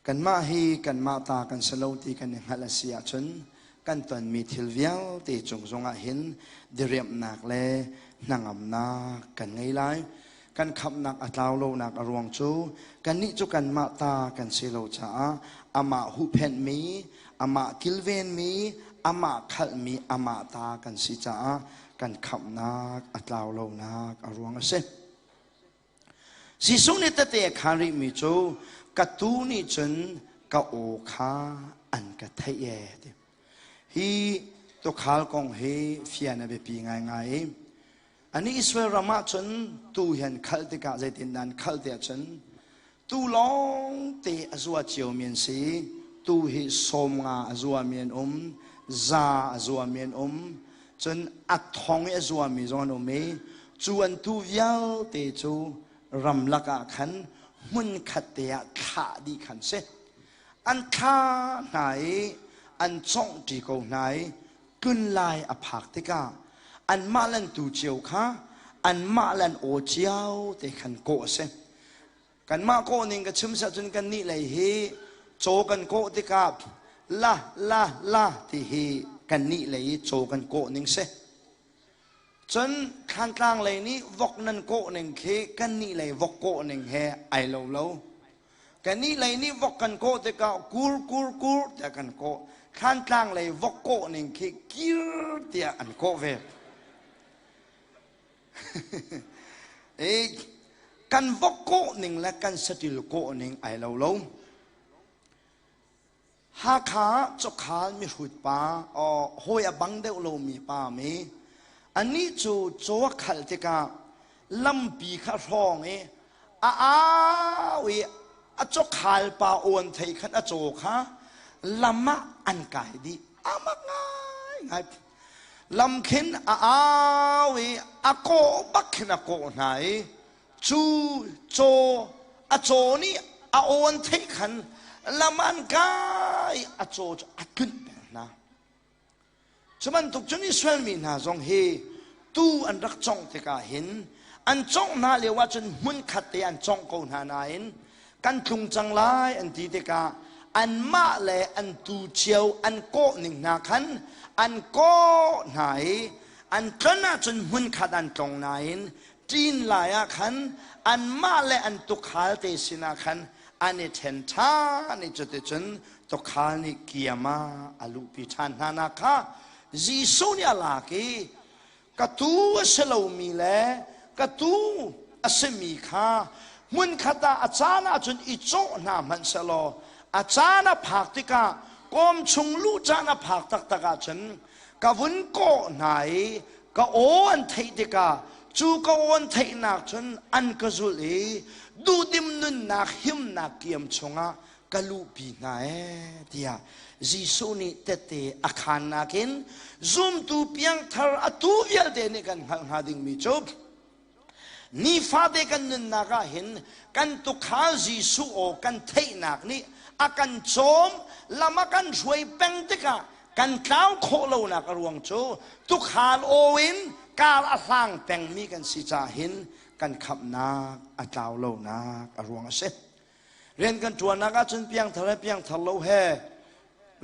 Kanmah hi kanmah ta kan si lo ti kan i hngalh a si ahcun kan tonmi thil vialte cung zongah hin diriamhnak le hnangamnak kan ngei lai. Kan khamhnak a tlau lonak a ruang cu kannih cu kanmah ta kan si lo caah amah huhphenhmi, amah kilvenmi, amah khalhmi, amah ta kan si caah kan khamhnak a tlau lonak a ruang a si. Jesuh nih tete a khaan rihmi cu ka tuu nih cun ka aw kha an ka theih ee ti. Hi tuukhal kong hi fian a biapi ngaingai i Ani Israel ram ah cun tuu hi an khalh tikah zeitindah an khalh tiah cun tuu lawngte a zua ciomi an si. Tuu hi 50 a zuami an um, 100 a zuami an um. Cun a thong i a zuami zong an um i cu an tuu vialte cu ramlak ah khan hmunkhat te ah thlah dih khan si. An thla hna i an cawnghṭi ko hna i tlun lai a phak tikah anmah le an tuu cio kha anmah le an aw cio te khan kawh a si. Kanmah kawh ning ka chim siah cun kannih lei hi caw kan kawh tikah la la la ti hi kannih lei i caw kan kawh ning si. Cun Thlantlang lei nih vok nan kawh ning khi kannih lei vok kawh ning he ai lo lo. Kannih lei nih vok kan kawh tikah kur kur kur tiah kan kawh. Thlantlang lei vok kawh ning khi kir tiah an kawh ve. Kan vok kawh ning le kan saṭil kawh ning ai lo lo. Hakha chawkhal mihrut pa hawi a bang deuh lomi pa mi anih cu caw a khalh tikah lampi kha hrawng i a au i a chawkhal pa awn thei khan a caw kha lam ah an kai dih amak ngai ngai Lam khin a au i a kawh bak khin a kawh hna i cu caw a caw nih a awn theih khan lam an kai a caw cu a tlunh peng hna. Cu bantuk cun Israel mi hna zong hi tuu an rak congh tikah hin an congh hna lio ahcun hmunkhat te an congh ko hna nain kan tlung cang lai an ti tikah anmah le an tu cio an kawh ning hna khan an kawh hna i an tlon ahcun hmunkhat an tlong nain ṭin lai ah khan anmah le an tukhal te sinah khan an i ṭhen ṭhan i cuticun tukhal nih kiam ah a luhpi ṭhan hna nak kha Jesuh nih a lak i ka tuu a si lomi le ka tuu a simi kha hmunkhat ah a caan ahcun i cawh hna hmanh sehlaw a caan a phak tikah kawm chung luh caan a phak taktak ahcun ka vun kawh hna i ka aw an theih tikah cu ka aw an theihnak cun an ka zulh i duhdim nunnak himnak kiam chungah ka luhpi hna ee tiah Jesuh nih tette a khaannak in zumtu piangthar atu vialte nih kan hngalh hnga dingmi cu nifate kan nunnak ah hin kan tukhal Jesuh aw kan theihnak nih a kan cawm lam a kan hruai peng tikah kan tlau khawh lonak a ruang cu tukhal aw in kar a hlang pengmi kan si caah hin kan khamhnak a tlau lonak a ruang a si. Rian kan ṭuannak ahcun piangthar he piangthar lo he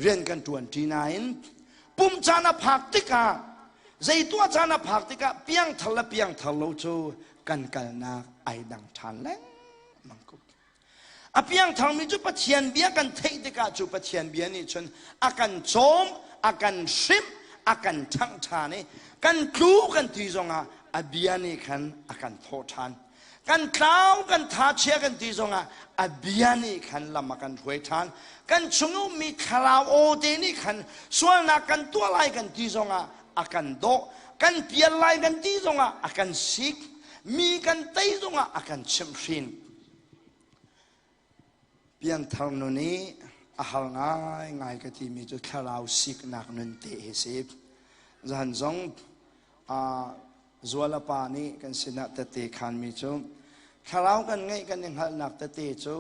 rian kan ṭuan ṭi nain pum caan a phak tikah zei tuah caan a phak tikah piangthar le piangthar lo cu kan kalnak ai dang ṭhan lengmang ko. A piangtharmi cu Pathian bia kan theih tikah cu Pathian bia nih cun a kan cawm, a kan hrimh, a kan ṭhangh ṭhan i kan tlu kan ti zongah a bia nih khan a kan thawh ṭhan. Kan tlau kan tha chia kan ti zongah a bia nih khan lam a kan hruai ṭhan. Kan chung ummi thlarau aw te nih khan sualnak kan tuah lai kan ti zongah a kan dawh. Kan pial lai kan ti zongah a kan sik. Mi kan tei zongah a kan chimhhrin. Piangthar nun i a har ngaingai ka timi cu thlarau siknak nun te hi si. Zan zong Zuala pa nih kan sinah tette khanmi cu thlarau kan ngeih kan i hngalhnak tete cu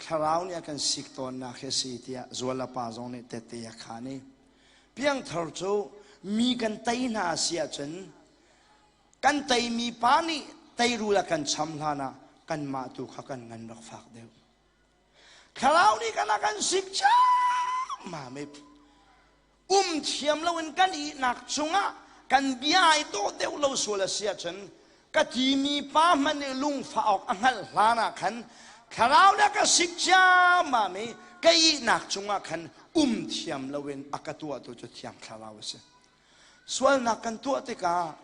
thlarau nih a kan sik tawnnak hi a si tiah Zuala pa zong nih tette a khan i piangthar cu mi kan tei hna a si ahcun kan teimi pa nih teirul a kan cham hlan ah kanmah tu kha kan ngan rak fak deuh. Thlarau nih kan a kan sik ciammam i um thiam loin kan ihnak cungah kan bia ai dawh deuh lo sual a si ahcun ka timi pa hmanh nih lungfah awk a hngalh hlan ah khan thlarau le ka sik ciammam i ka ihnak cungah khan um thiam loin a ka tuahtu cu thiang thlarau a si. Sualnak kan tuah tikah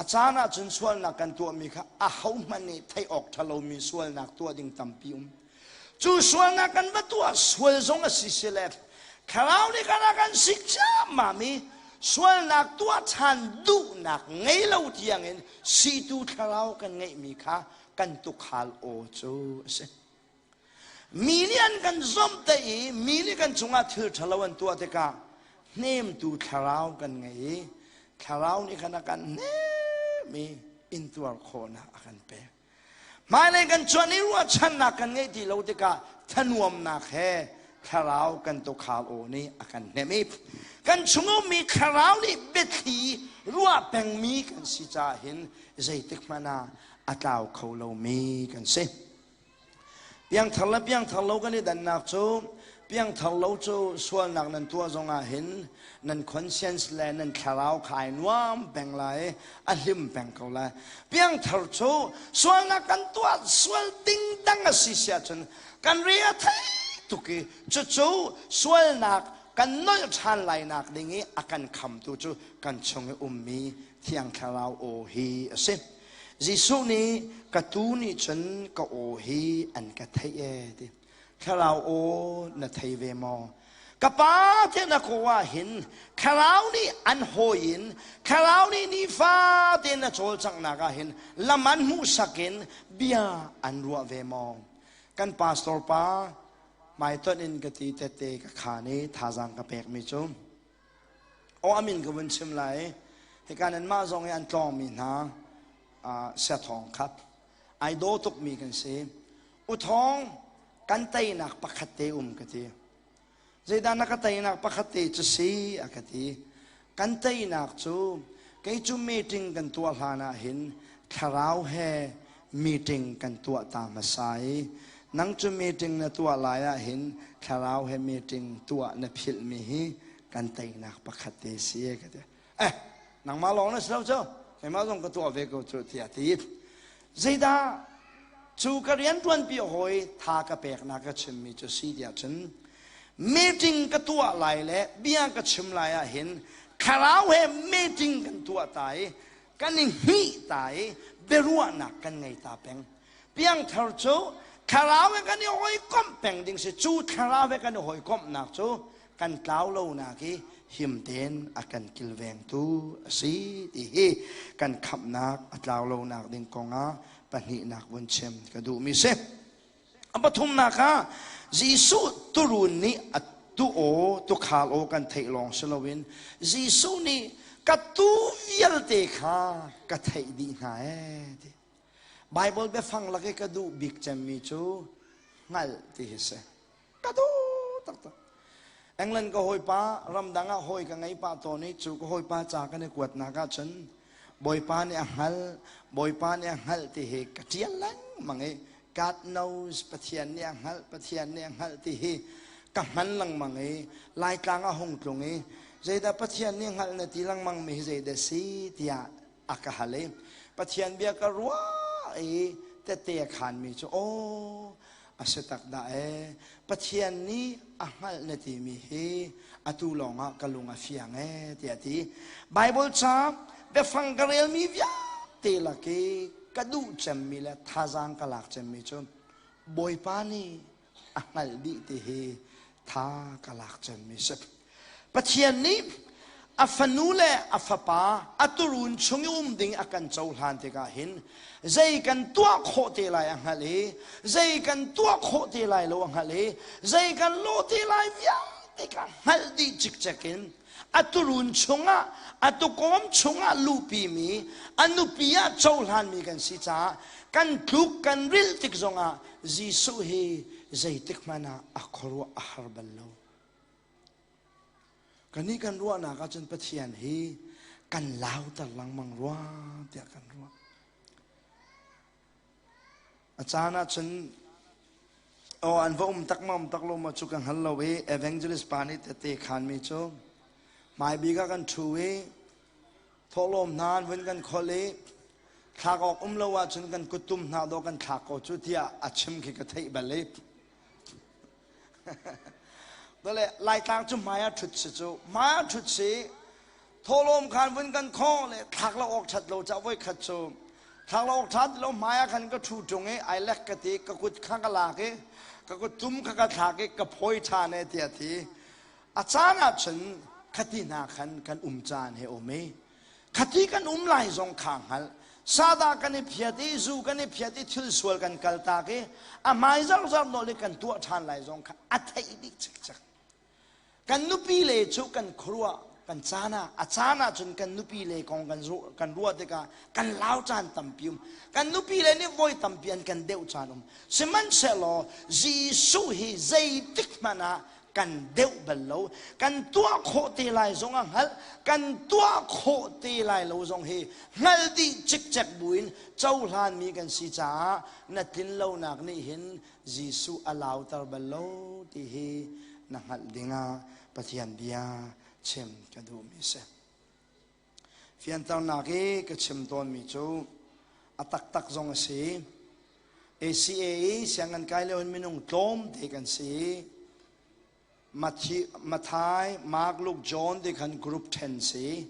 a caan ahcun sualnak kan tuahmi kha ahohmanh nih theih awk ṭha lomi sualnak tuah ding tampi um. Cu sualnak kan va tuah sual zong a si si le thlarau nih kan a kan sik ciammam i sualnak tuah ṭhan duhnak ngei lo tiangin situ thlarau kan ngeihmi kha kan tukhal aw cu a si. Mi nih an kan zomhtaih i mi nih kan cungah thil ṭhalo an tuah tikah hnemtu thlarau kan ngei i. Thlarau nih khan a kan hnem i intuar khawhnak a kan pek. Hmailei kan cuan i ruahchannak kan ngeih ti lo tikah thanuamnak he thlarau kan tuukhal aw nih a kan hnemh i kan chung ummi thlarau nih biathli ruah pengmi kan si caah hin zeitik hmanh ah a tlau kho lomi kan si. Piangthar le piangthar lo kan i dannak cu piangthar lo cu sualnak nan tuah zongah hin nan conscience le nan thlarau kha ai nuam peng lai a hlim peng ko lai. Piangthar cu sualnak kan tuah sual ding dang a si si ahcun kan re a thei tuk i cucu sualnak kan nolh ṭhan lai nak ding i a kan khamtu cu kan chung i ummi Thiang Thlarau aw hi a si. Jesuh nih ka tuu nih cun ka aw hi an ka theih ee ti. Thlarau aw na thei ve maw? Ka pa te na ko ah hin thlarau nih an hawi in thlarau nih nifate na cawlcanghnak ah hin lam an hmuhsak in bia an ruah ve maw? Kan pastor pa hmaitonh in ka ti tette ka khaan i thazaang ka pekmi cu Aw a min ka vun chim lai. Hika nanmah zong i an tlawngmi hna siathawng khat ai daw tukmi kan si. Uthawng kan teinak pakhat te um ka ti. Zeidah na ka teinak pakhat te cu si a ka ti. Kan teinak cu kei cu meeting kan tuah hlan ah hin thlarau he meeting kan tuah ta hmasa i nang cu meeting na tuah lai ah hin thlarau he meeting tuah na philhmi hi kan teinak pakhat te si e ka ti eh nangmah lawng na si lo cu keimah zong ka tuah ve ko cu tiah ti zeidah cu ka rian ṭuanpi hawi tha ka peknak ka chimmi cu si tiah cun meeting ka tuah lai le bia ka chim lai ah hin thlarau he meeting kan tuah ta i kan i hngih ta i biaruahnak kan ngei ta peng piangthar cu thlarau he kan i hawikomh peng ding si cu thlarau he kan i hawikomhnak cu kan tlau lonak i him tein a kan kilvengtu a si ti hi kan khamhnak a tlau lonak ding kongah pahnihnak vun chim ka duhmi si. A pathumnak ah Jesuh turun nih a tu aw tukhal aw kan theih lawng si loin Jesuh nih ka tu vialte kha ka theih dih hna ee ti. Bible biafang lak i ka duh bik cemmi cu hngalh ti hi si. Ka duh taktak. England ka hawipa ramdang ah hawi ka ngei pah tawn i cu ka hawipa ca kan i kuatnak ahcun Bawipa nih a hngalh, Bawipa nih a hngalh ti hi ka ṭial lengmang i God knows Pathian nih a hngalh, Pathian nih a hngalh ti hi ka hman lengmang i Laitlang a hung tlung i zeidah Pathian nih hngalh na ti lengmang mi hi zeidah si tiah a ka hal i Pathian bia ka ruah i tette a khanmi cu aw a si tak dah ee Pathian nih a hngalh na timi hi atu lawngah ka lung a fiang ee tiah a ti Bible ca biafang ka relmi vialte lak i ka duh cemmi le thazaang ka lak cemmi cu Bawipa nih a hngalh dih ti hi tha ka lak cemmi si Pathian nih a fanu le a fapa a turun chung i um ding a kan cohlan tikah hin zei kan tuah khawh te lai a hngalh i zei kan tuah khawh te lai lo a hngalh i zei kan lawh te lai vialte kha hngalh dih cikcek in a turun chungah a tukawm chungah luhpimi a nupi ah cohlanmi kan si caah kan tluk kan rilh tik zongah Jesuh hi zeitik hmanh ah a khuaruah a har bal lo. Kannih kan ruahnak ahcun Pathian hi kan lauter lengmang rua tiah kan ruah. A caan ahcun aw an va um tak ma um tak lo ma cu ka hngal lo i evangelist pa nih tete khanmi cu hmaibik ah kan ṭhu i thawhlawm hna an vun kan khol i thlak awk um lo ahcun kan kuttum hna dawh kan thlak ko cu tiah a chim khi ka theih bal i Tole Laitlang cu hmai ah ṭhut si cu hmai ah ṭhut si thawhlawm khan vun kan khawh le thlak lo awk ṭhat lo ca voi khat cu thlak lo awk ṭhat lo hmai ah khan ka ṭhu ṭung i ai lek ka ti ka kut kha ka lak i ka kut tum kha ka thlak i ka phawi ṭhan e tiah ti a caan ah cun khati hna khan kan um caan he um i Khati kan um lai zong kha hngalh. Sadah kan i phiat i zu kan i phiat i thil sual kan kaltak i a hmai zarzar nawl i kan tuah ṭhan lai zong kha a theih dih cikcek. Kan nupi le cu kan khuaruah. Kan caan ah a caan ah cun kan nupi le kong kan kan ruah tikah kan lau caan tampi um. Kan nupi le nih voi tampi an kan deuh caan um. Sihmanhsehlaw Jesuh hi zeitik hmanh ah kan deuh bal lo. Kan tuah khawh te lai zong a hngalh, kan tuah khawh te lai lo zong hi hngalh dih cikcek buin cohlanmi kan si caah na tlin lonak nih hin Jesuh a lauter bal lo ti hi na hngalh dingah Pathian bia chim ka duhmi si. Fianternak i ka chim tawnmi cu a taktak zong a si. ACA i sianginn kai lio in minung tlawmte kan si. Mathai, Mark, Luke, John ti khan group then si.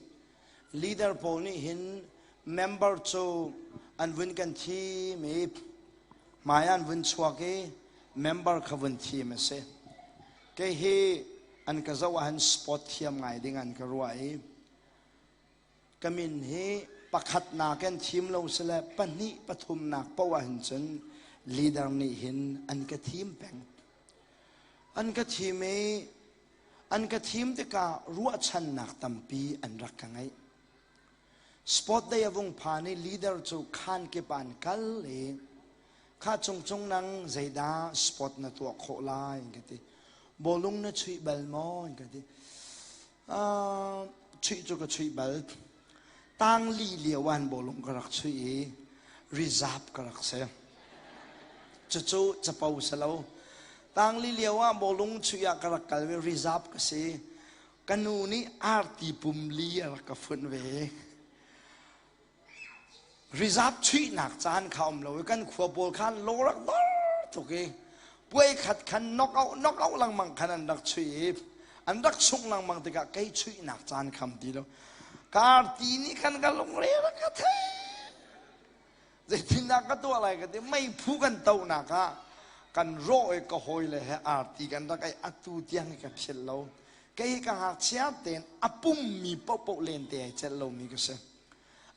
Leader pawl nih hin member cu an vun kan thim i hmai an vun chuak i member kha vun thim a si. Kei hi an ka zoh ah hin sport thiam ngai ding an ka ruah i ka min hi pakhatnak in thim lo sile pahnih pathumnak poah hin cun leader nih hin an ka thim peng. An ka thim i an ka thim tikah ruahchannak tampi an rak ka ngeih. Sport day a vung phan i leader cu khaan kip ah an kal i kha cungcung nang zeidah sport na tuah khawh lai an ka ti. Bawlung na chuih bal maw an ka ti. Uh, chuih cu ka chuih bal. Tangli lio ah bawlung ka rak chuih i reserve ka rak si. Cucu capo si lo. Tangli lio ah bawlung chuih ah ka rak kal ve reserve ka si. Ka nu nih arti pum li a rak ka funh ve. Reserve chuihnak caan kha um lo i kan khua pawl khan lo rak dor tuk i puai khat khan knock out knock out lengmang khan an rak chuih i an rak sungh lengmang tikah kei chuihnak caan kham ti lo. Karti nih khan ka lungre rak ka thei. Zeitindah ka tuah lai ka ti meiphu kan tonak ah kan rawh i ka hawile he arti kan rak ei atu tiang hi ka philh lo. Kei ka ngakchia tein a pummi paohpaoh lente ai celh lomi ka si.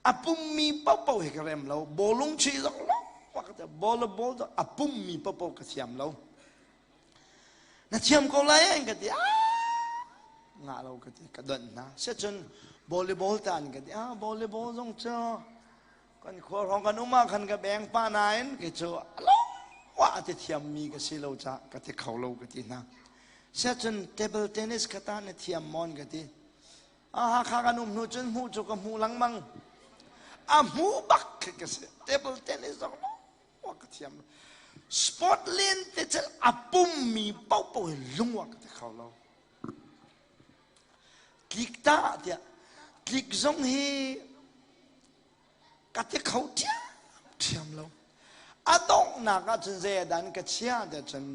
A pummi paohpaoh hi ka rem lo. Bawlung chuih zong lo ball ball a pummi paohpaoh ka thiam lo. Na thiam ko lai an ka ti. Ngah lo ka ti ka donh hna. Sicun volleyball ta an ka ti. Ah volleyball zong cu kan khua hrawng kan um ah khan ka beng pa nain kei cu alo wa ti thiammi ka si lo ca ka ti kho lo ka ti hna. Sicun table tennis ka ta na thiam mon ka ti. Hakha kan um hnu cun hmuh cu ka hmu lengmang. A hmu bak khi ka si. Table tennis zong wa ka thiam. Sport len te cel a pummi paohpaoh hi lungwa ka ti kho lo. Tlik ta tiah tlik zong hi ka ti kho ṭhiamṭhiam lo. A donghnak ahcun zei ah dah an ka chiah tiah cun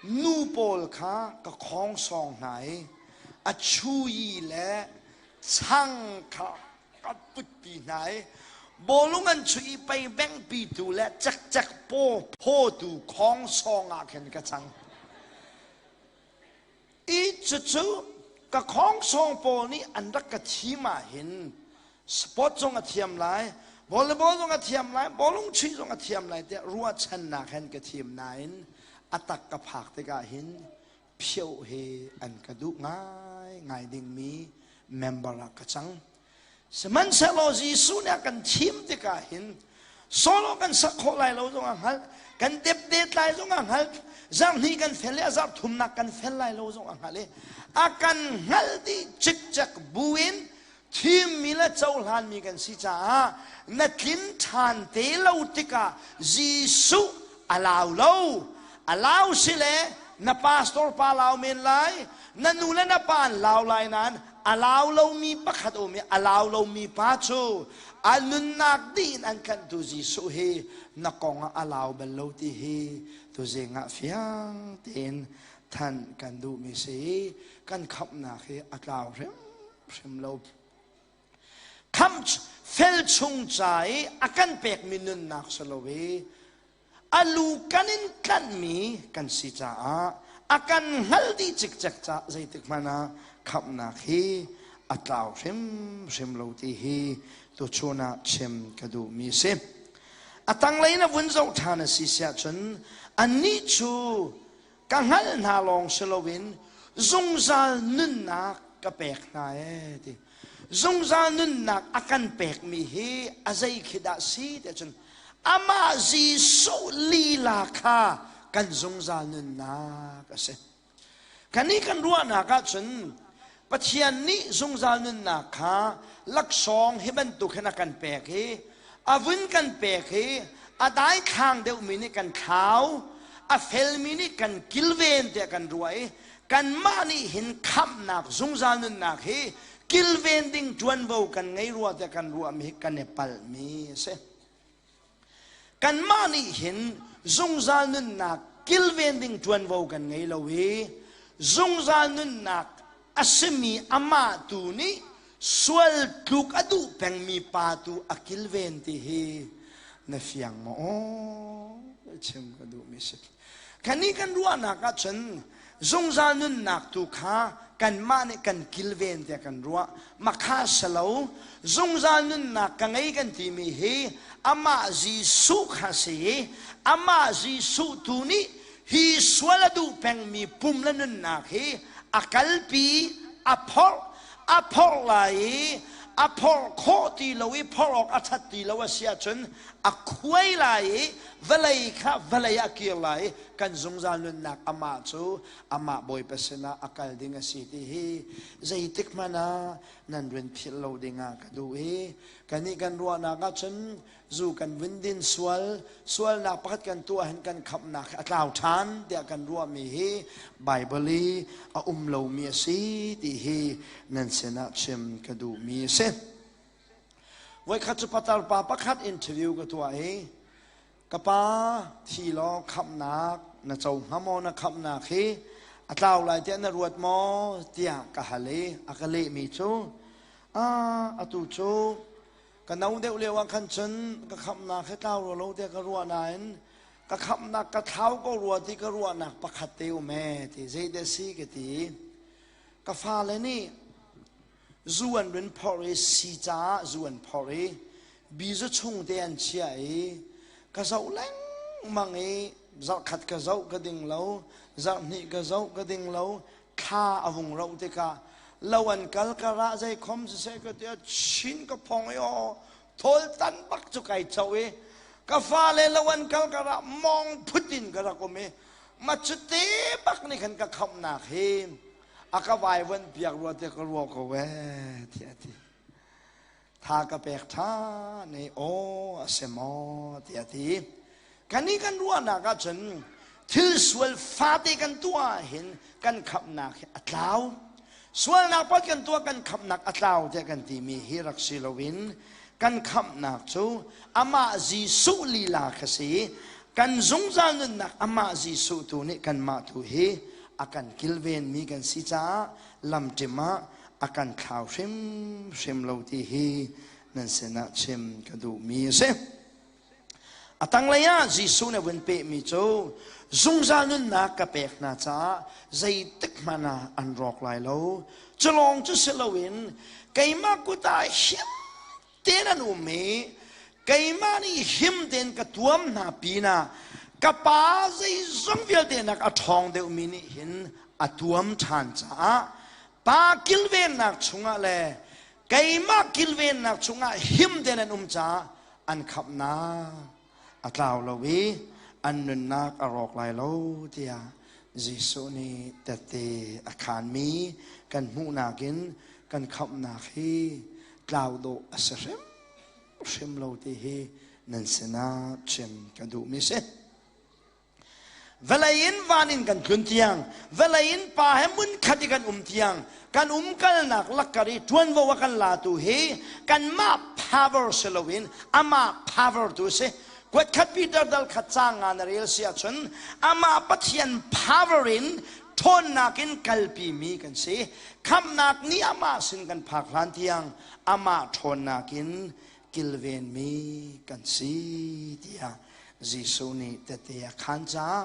nu pawl kha ka khawngsawng hna i a chuyi le chang kha ka putpi hna i bawlung an chuih i pei bengpitu le cekcek paw phawtu khawngsawng ah khin ka cang. I cucu ka khawngsawng pawl nih an rak ka thim ahhin sport zong a thiam lai, volleyball zong a thiam lai, bawlung chuih zong a thiam lai tiah ruahchannak hen ka thim nain a tak ka phak tikah hin phioh he an ka duh ngaingai dingmi member ah ka cang. Sihmanhsehlaw Jesuh nih a kan thim tikah hin solo kan sak khawh lai lo zong a hngalh, kan depdet lai zong a hngalh, zarhhnih kan fel i a zarh thumnak kan fel lai lo zong a hngalh i a kan hngalh dih cikcek buin thimmi le cohlanmi kan si caah na tlin ṭhan te lo tikah Jesuh a lau lo. A lau si le na pastor pa lau men lai, na nu le na pa an lau lai nain a lau lomi pakhat um i a lau lomi pa cu a nunnak dih in an tlanhtu Jesuh hi na kong ah a lau bal lo ti hi tuzing ah fiang tein thanh kan duhmi si kan khamhnak hi a tlau hrimhrim lo. Khamh fel chung ca i a kan pekmi nunnak si lo i a lu kan in tlanhmi kan si caah a kan hngalh dih cikcek caah zeitik hmanh ah khamhnak hi a tlau hrimhrim lo ti hi tuchun ah chim ka duhmi a si. A tanglei in a vun zoh ṭhan a si siah cun annih cu ka hngalh hna lawng si loin zungzal nunnak ka pek hna ee ti. Zungzal nunnak a kan pekmi hi a zei khi dah si ti ahcun amah Jesuh lila kha kan zungzal nunnak a si. Kannih kan ruahnak ahcun Pathian nih zungzal nunnak kha laksawng hi bantuk hin a kan pek i a vun kan pek i a daithlang deuhmi nih kan thlau, a felmi nih kan kilven tiah kan ruah i kanmah nih hin khamhnak zungzal nunnak hi kilven ding ṭuanvo kan ngei rua tiah kan ruahmi hi kan i palhmi a si. Kanmah nih hin zungzal nunnak kilven ding ṭuanvo kan ngei lo i zungzal nunnak a simi amah tu nih sual tluk a duh pengmi pa tu a kilven ti hi na fiang maw? Aw, chim ka duhmi si. Kannih kan ruahnak ahcun zungzal nunnak tu kha kanmah nih kan kilven tiah kan ruah. Makha salo zungzal nunnak ka ngei kan timi hi amah Jesuh kha si i amah Jesuh tu nih hi sual a duh pengmi pum le nunnak hi a kalpi, a phorh, a phorh lai i a phorh khawh ti lo i phorh awk a ṭhat ti lo a si ahcun a khuai lai i vawlei kha vawlei ah kir lai i kan zungzal nunnak amah cu amah Bawipa sinah a kal ding a si ti hi zeitik hmanh ah nan run philh lo dingah ka duh i kannih kan ruahnak ahcun zu kan vun din sual sualnak pakhat kan tuah hin kan khamhnak a tlau ṭhan tiah kan ruahmi hi Baibal i a um lomi a si ti hi nan sinah chim ka duhmi a si. Voikhat cu patar pa pakhat interview ka tuah i ka pa thi law khamhnak na co hnga maw na khamhnak hi a tlau lai tiah na ruat maw tiah ka hal i a ka lehmi cu atu cu ka no deuh lio ah khan cun ka khamhnak hi tlau rua lo tiah ka ruah nain ka khamhnak ka thlau ko rua ti ka ruahnak pakhat te um ee ti zeidah si ka ti ka fale nih zu an run phorh i si caah zu an phorh i bizu chung te an chiah i ka zoh lengmang i zarhkhat ka zoh ka ding lo zarhhnih ka zoh ka ding lo thla a vung roh tikah lo an kal ka rah zei khom siseh ka ti chin ka phong i aw thawl tan bak cu kai cho i ka fale lo an kal ka rah mong phut in ka rak um i ma cu te bak nih khan ka khamhnak hi a ka vaivuanh piak rua te ka ruah ko ee tiah a ti tha ka pek ṭhan i aw a si maw tiah a ti kannih kan ruahnak ahcun thil sual fate kan tuah ahhin kan khamhnak hi a tlau sualnak pot kan tuah kan khamhnak a tlau tiah kan timi hi rak si loin kan khamhnak cu amah Jesuh lila kha si kan zungzal nunnak amah Jesuh tu nih kanmah tu hi a kan kilvenmi kan si caah lamṭim ah a kan thlau hrimhrim lo ti hi nan sinah chim ka duhmi a si. A tanglei ah Jesuh nih a vun pehmi cu zungzal nunnak ka pek hna caah zeitik hmanh ah an rawk lai lo. Cu lawng cu si loin keimah kut ah him tein an um i keimah nih him tein ka tuam hna pinah ka pa zeizong vialte nak a ṭhawng deuhmi nih hin a tuam ṭhan caah pa kilvennak chungah le keimah kilvennak chungah him tein an um caah an khamhnak a tlau lo i an nunnak a rawk lai lo tiah Jesuh nih tette a khaanmi kan hmuhnak in kan khamhnak hi tlau dawh a si hrimhrim lo ti hi nan sinah chim ka duhmi si. Vawlei in van in kan tlun tiang, vawlei in pa he hmunkhat i kan um tiang, kan umkalnak lakkar i ṭuanvo a kan latu hi kanmah power si loin amah power tu a si. Kuatkhat Peter dal khat caang nga na rel si ahcun amah Pathian power in ṭhawnnak in kalpimi kan si. Khamhnak nih amah sin kan phak hlan tiang amah ṭhawnnak in kilvenmi kan si tiah Jesuh nih tehte a khaan caah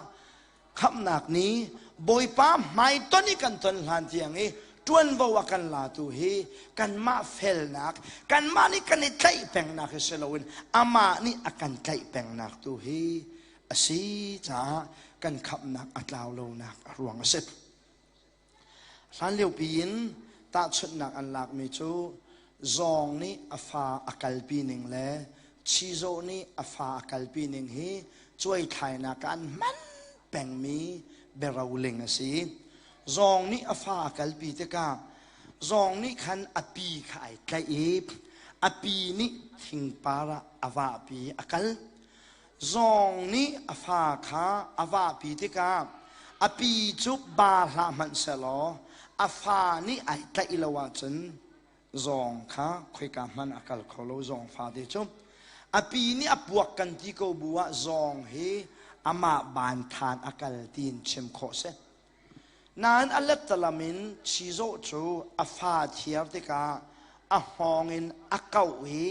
khamhnak ni Bawipa hmaiton i kan ton hlan tiang i ṭuanvo a kan latu hi kanmah felnak kanmah nih kan i tlaih pengnak hi si loin amah nih a kan tlaih pengnak tu hi a si caah kan khamhnak a tlau lonak a ruang a si. Hlan liopi in Tahchunhnak an lakmi cu zawng nih a fa a kalpi ning le chizawh nih a fa a kalpi ning hi cuaithlainak ah an hman pengmi biaroling a si. Zawng nih a fa a kalpi tikah zawng nih khan a pi kha ai tlaih i a pi nih thingpar ah a vahpi a kal. Zawng nih a fa kha a vahpi tikah a pi cu ba hlah hmanh sehlaw a fa nih ai tlaih lo ahcun zawng kha khoika hmanh a kal kho lo zawng fate cu. A pi nih a puak kan ti ko bu ah zawng hi amah ban than a kal tiin chim khawh si. Nain a lettalam in chizawh cu a fa thiar tikah a hngawng in a kauh i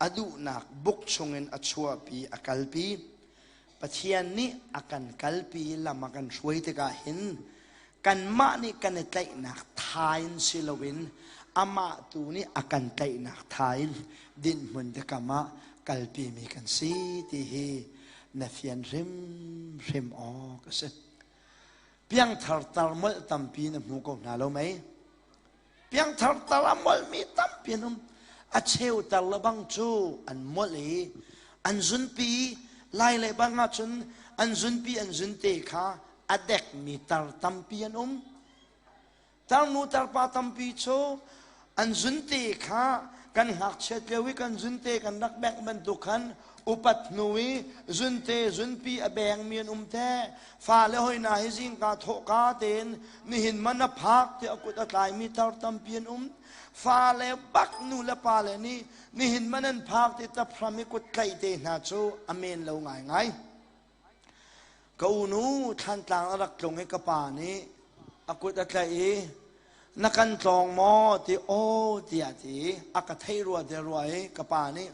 a duhnak buk chungin a chuahpi a kalpi. Pathian nih a kan kalpi lam a kan hruai tikah hin kanmah nih kan i tlaihnak tha in si loin amah tu nih a kan tlaihnak tha in dinhmun tikam ah kalpimi kan si ti hi na fian hrimhrim awk a si. Piangthar tar molh tampi na hmu ko hna lo mei? Piangthar tar a molhmi tampi an um. A cheu tar le bang cu an molh i an zunpi lai le bang ahcun an zunpi an zunte kha a dekmi tar tampi an um. Tarnu tarpa tampi cu an zunte kha kan ngakchiat lio i kan zunte kan rak bengh bantuk khan upat hnu i zunte zunpi a bengmi an um te. Fale hoi hna hi zingka thawhka tein nihin man a phak tiah a kut a tlaimi tar tampi an um. Fale bak nu le pale nih nihin man an phak ti taphram i kut tlaih te hna cu a men lo ngaingai. Ka unu Thlantlang a rak tlung i ka pa nih a kut a tlaih i na kan tlawng maw ti aw tiah ti a ka theih rua te rua i ka pa nih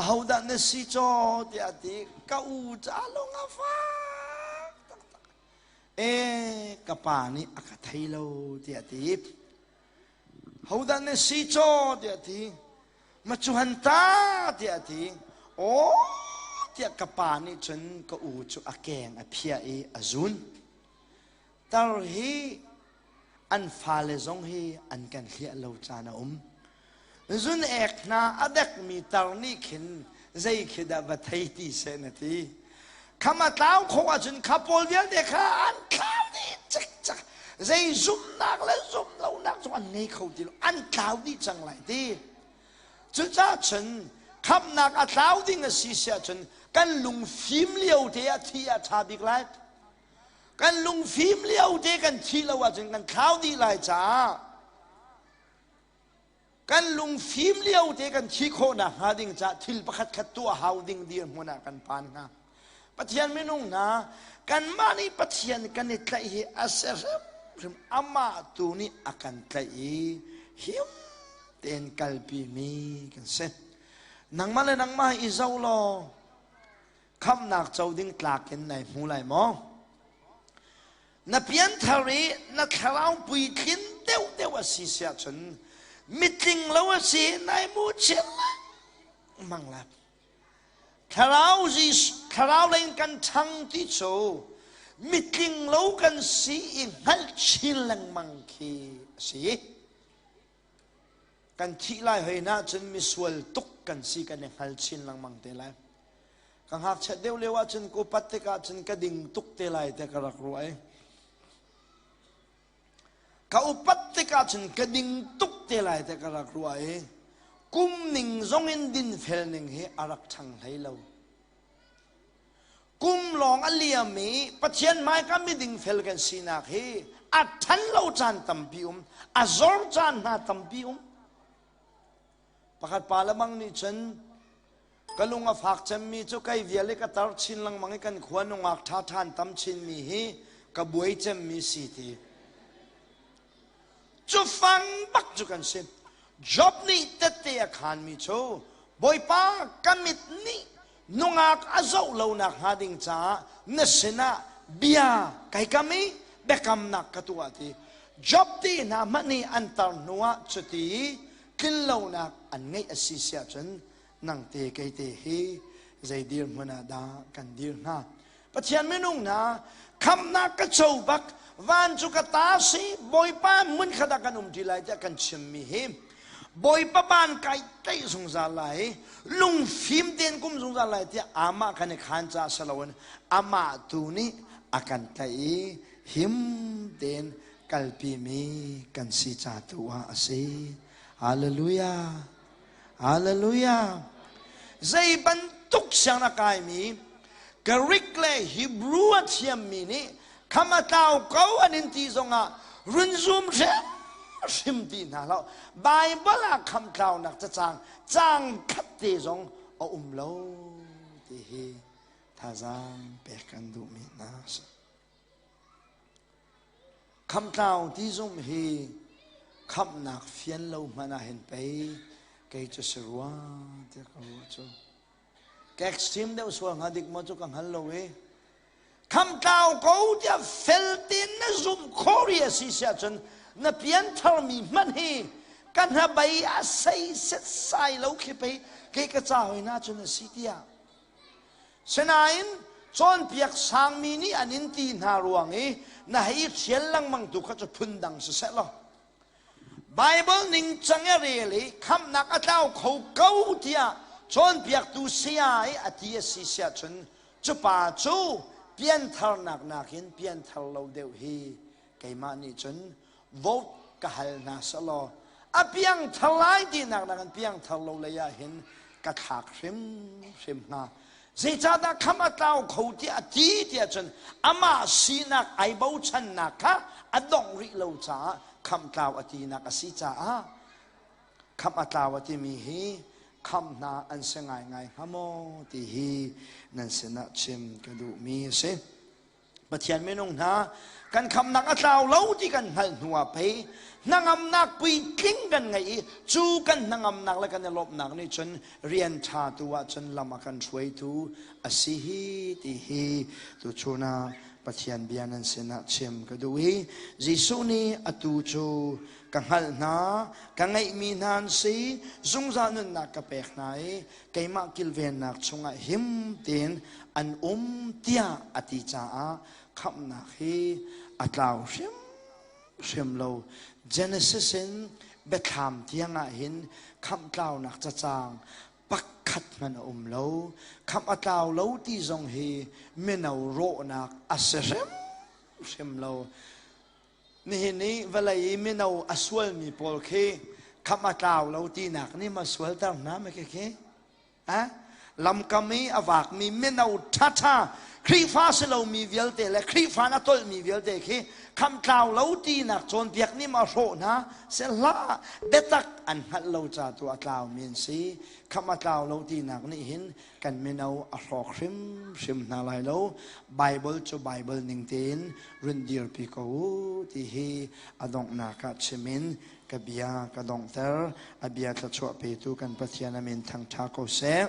ahodah na si caw tiah ti ka u ca lung a fak taktak e ka pa nih a ka thei lo tiah ti hodah na si caw tiah ti Macuhan ta tiah a ti. Aw tiah ka pa nih cun ka u cu a keng a phiah i a zun. Tar hi an fale zong hi an kan hliah lo caan a um. Zun ek hna a dekmi tar nih khin zei khi dah va thei ti seh na ti. Kham a tlau khawh ahcun kha pawl vialte kha an tlau dih cikcek. Zei zumhnak le zumh lonak zong an ngei kho ti lo. An tlau dih cang lai ti. Cucaah cun khamhnak a tlau ding a si si ahcun kan lungfim lio te ah thih ah ṭha bik lai. Kan lungfim lio te kan thih lo ahcun kan thlau dih lai caah kan lungfim lio te kan thi khawh nakhnga ding caah thil pakhat khat tuah hau ding dirhmun ah kan phan hnga. Pathian minung hna kanmah nih Pathian kan i tlaih hi a si hrimhrim amah tu nih a kan tlaih i him tein kalpi mi kan si. Nangmah le nangmah i zoh law khamhnak co ding tlak in nai hmu lai maw? Na pianthar i na thlarau puitlin deuhdeuh a si si ahcun mitling lo a si nai mu chin lengmang lai. Thlarau thlarau lei in kan ṭhang ti cu mitling lo kan si i hngalh chin lengmang khi a si. Kan thih lai hoi na cun misual tuk kan si kan i hngal chin lengmang te lai. Ka ngakchiat deuh lio ahcun ka upat tikah cun ka ding tuk te lai te ka rak ruah i ka upat tikah cun ka ding tuk te lai te ka rak ruah i kum ning zong in dinfel ning hi a rak ṭhang hlei lo. Kum lawng a liam i Pathian hmaika miding fel kan sinak hi a ṭhan lo caan tampi um, a zor caan hna tampi um. Pakhat pa le mang nih cun ka lung a fak cemmi cu kei vial i ka tar chin lengmang i kan khua nungak ṭha ṭhan tam chinmi hi ka buai cemmi si ti. Cu fang bak cu kan si. Job nih tette a khaanmi cu Bawipa ka mit nih nungak a zoh lonak hnga ding caah na sinah bia kai kam i biakamnak ka tuah ti. Job ti hna hmanh nih an tar hnuah cuti tlinlonak an ngeih a si si ahcun nang te kei te hi zei dirhmun ah dah kan dir hnga? Pathian minung hna khamhnak ka co bak. Van cu ka ta si, Bawipa hmun khat ah kan um ṭi lai tiah kan chimmi hi Bawipa ban kai tlaih zungzal lai i lungfim tein kum zungzal lai tiah amah kan i khaan caah si loin amah tu nih a kan tlaih i him tein kalpimi kan si ca tu ah a si. Hallelujah. Hallelujah. Zei bantuk siang na kaimi Greek le Hebrew a thiammi nih kham a tlau ko an in ti zongah run zum hrimhrim ti hna hlah. Bible ah kham tlaunak cacang cang khat te zong a um lo ti hi thazaang pek kan duhmi hna a si. Khamtlau ti zumh hi khamhnak fian lo hmanh ah hin pei kei cu si rua tiah ka ruah cu. Ka extreme deuh sual hnga dik maw cu ka hngal lo i khamtlau ko tiah fel tein na zumh khawh ri a si si ahcun na piantharmi hmanh hi ka hnabei a sei setsai lo khi pei kei ka ca hoi na cun a si tiah Sinain cawnpiak sangmi nih an in ti hna ruang i na hei ṭhial lengmang tu kha cu phundang siseh law Baibal ningcang i rel i khamhnak a tlau kho ko tiah cawnpiaktu saya i a ti a si siah cun cu pa cu piantharnak nakin pianthar lo deuh hi keimah nih cun vote ka hal hna selaw a piangthar lai tinak nakin piangthar lo lei ah hin ka thlak hrimhrim hnga. Zeicahdah kham a tlau kho tiah a ti tiah cun amah sinak ai bochannak kha a dongh rih lo caah khamh tlau a tinak a si caah khamh a tlau a timi hi khamh hna an si ngaingai hnga maw ti hi nan sinah chim ka duhmi a si. Pathian minung hna kan khamnak a tlau lo ti kan hngalh hnu ah pei hnangamnak puitling kan ngeih i cu kan hnangamnak le kan i lawmhnak nih cun rian ṭha tu ah cun lam a kan hruaitu a si hi ti hi tuchun ah Pathian bia nan sinah chim ka duh i Jesuh nih atu cu ka hngalh hna ka ngeihmi hna an si zungzal nunnak ka pek hna i keimah kilvennak chungah him tein an um tiah a ti caah khamhnak hi a tlau hrimhrim lo. Genesis in biathlam tiangah hin khamh tlaunak cacang pakhat hmanh a um lo. Khamh a tlau lo ti zong hi mino rawhnak a si hrimhrim lo. Nihin i vawlei i mino a sualmi pawl khi khamh a tlau lo tinak nih ma sualter hna ma khi eh? Lamkam i a vakmi mino ṭhaṭha Khrihfa si lomi vialte le Khrihfa na tolhmi vialte khi khamh tlau lo tinak cawnpiak nih ma hrawh hna se hlah biatak an hngalh lo ca tu a tlaumi an si. Khamh a tlau lo tinak nih hin kan mino a hrawk hrimhrim hna lai lo. Bible cu Bible ning tein run dirpi ko u ti hi a donghnak ah chim in ka bia ka donghter. A bia thluachuah petu kan Pathian a min thangṭha ko seh.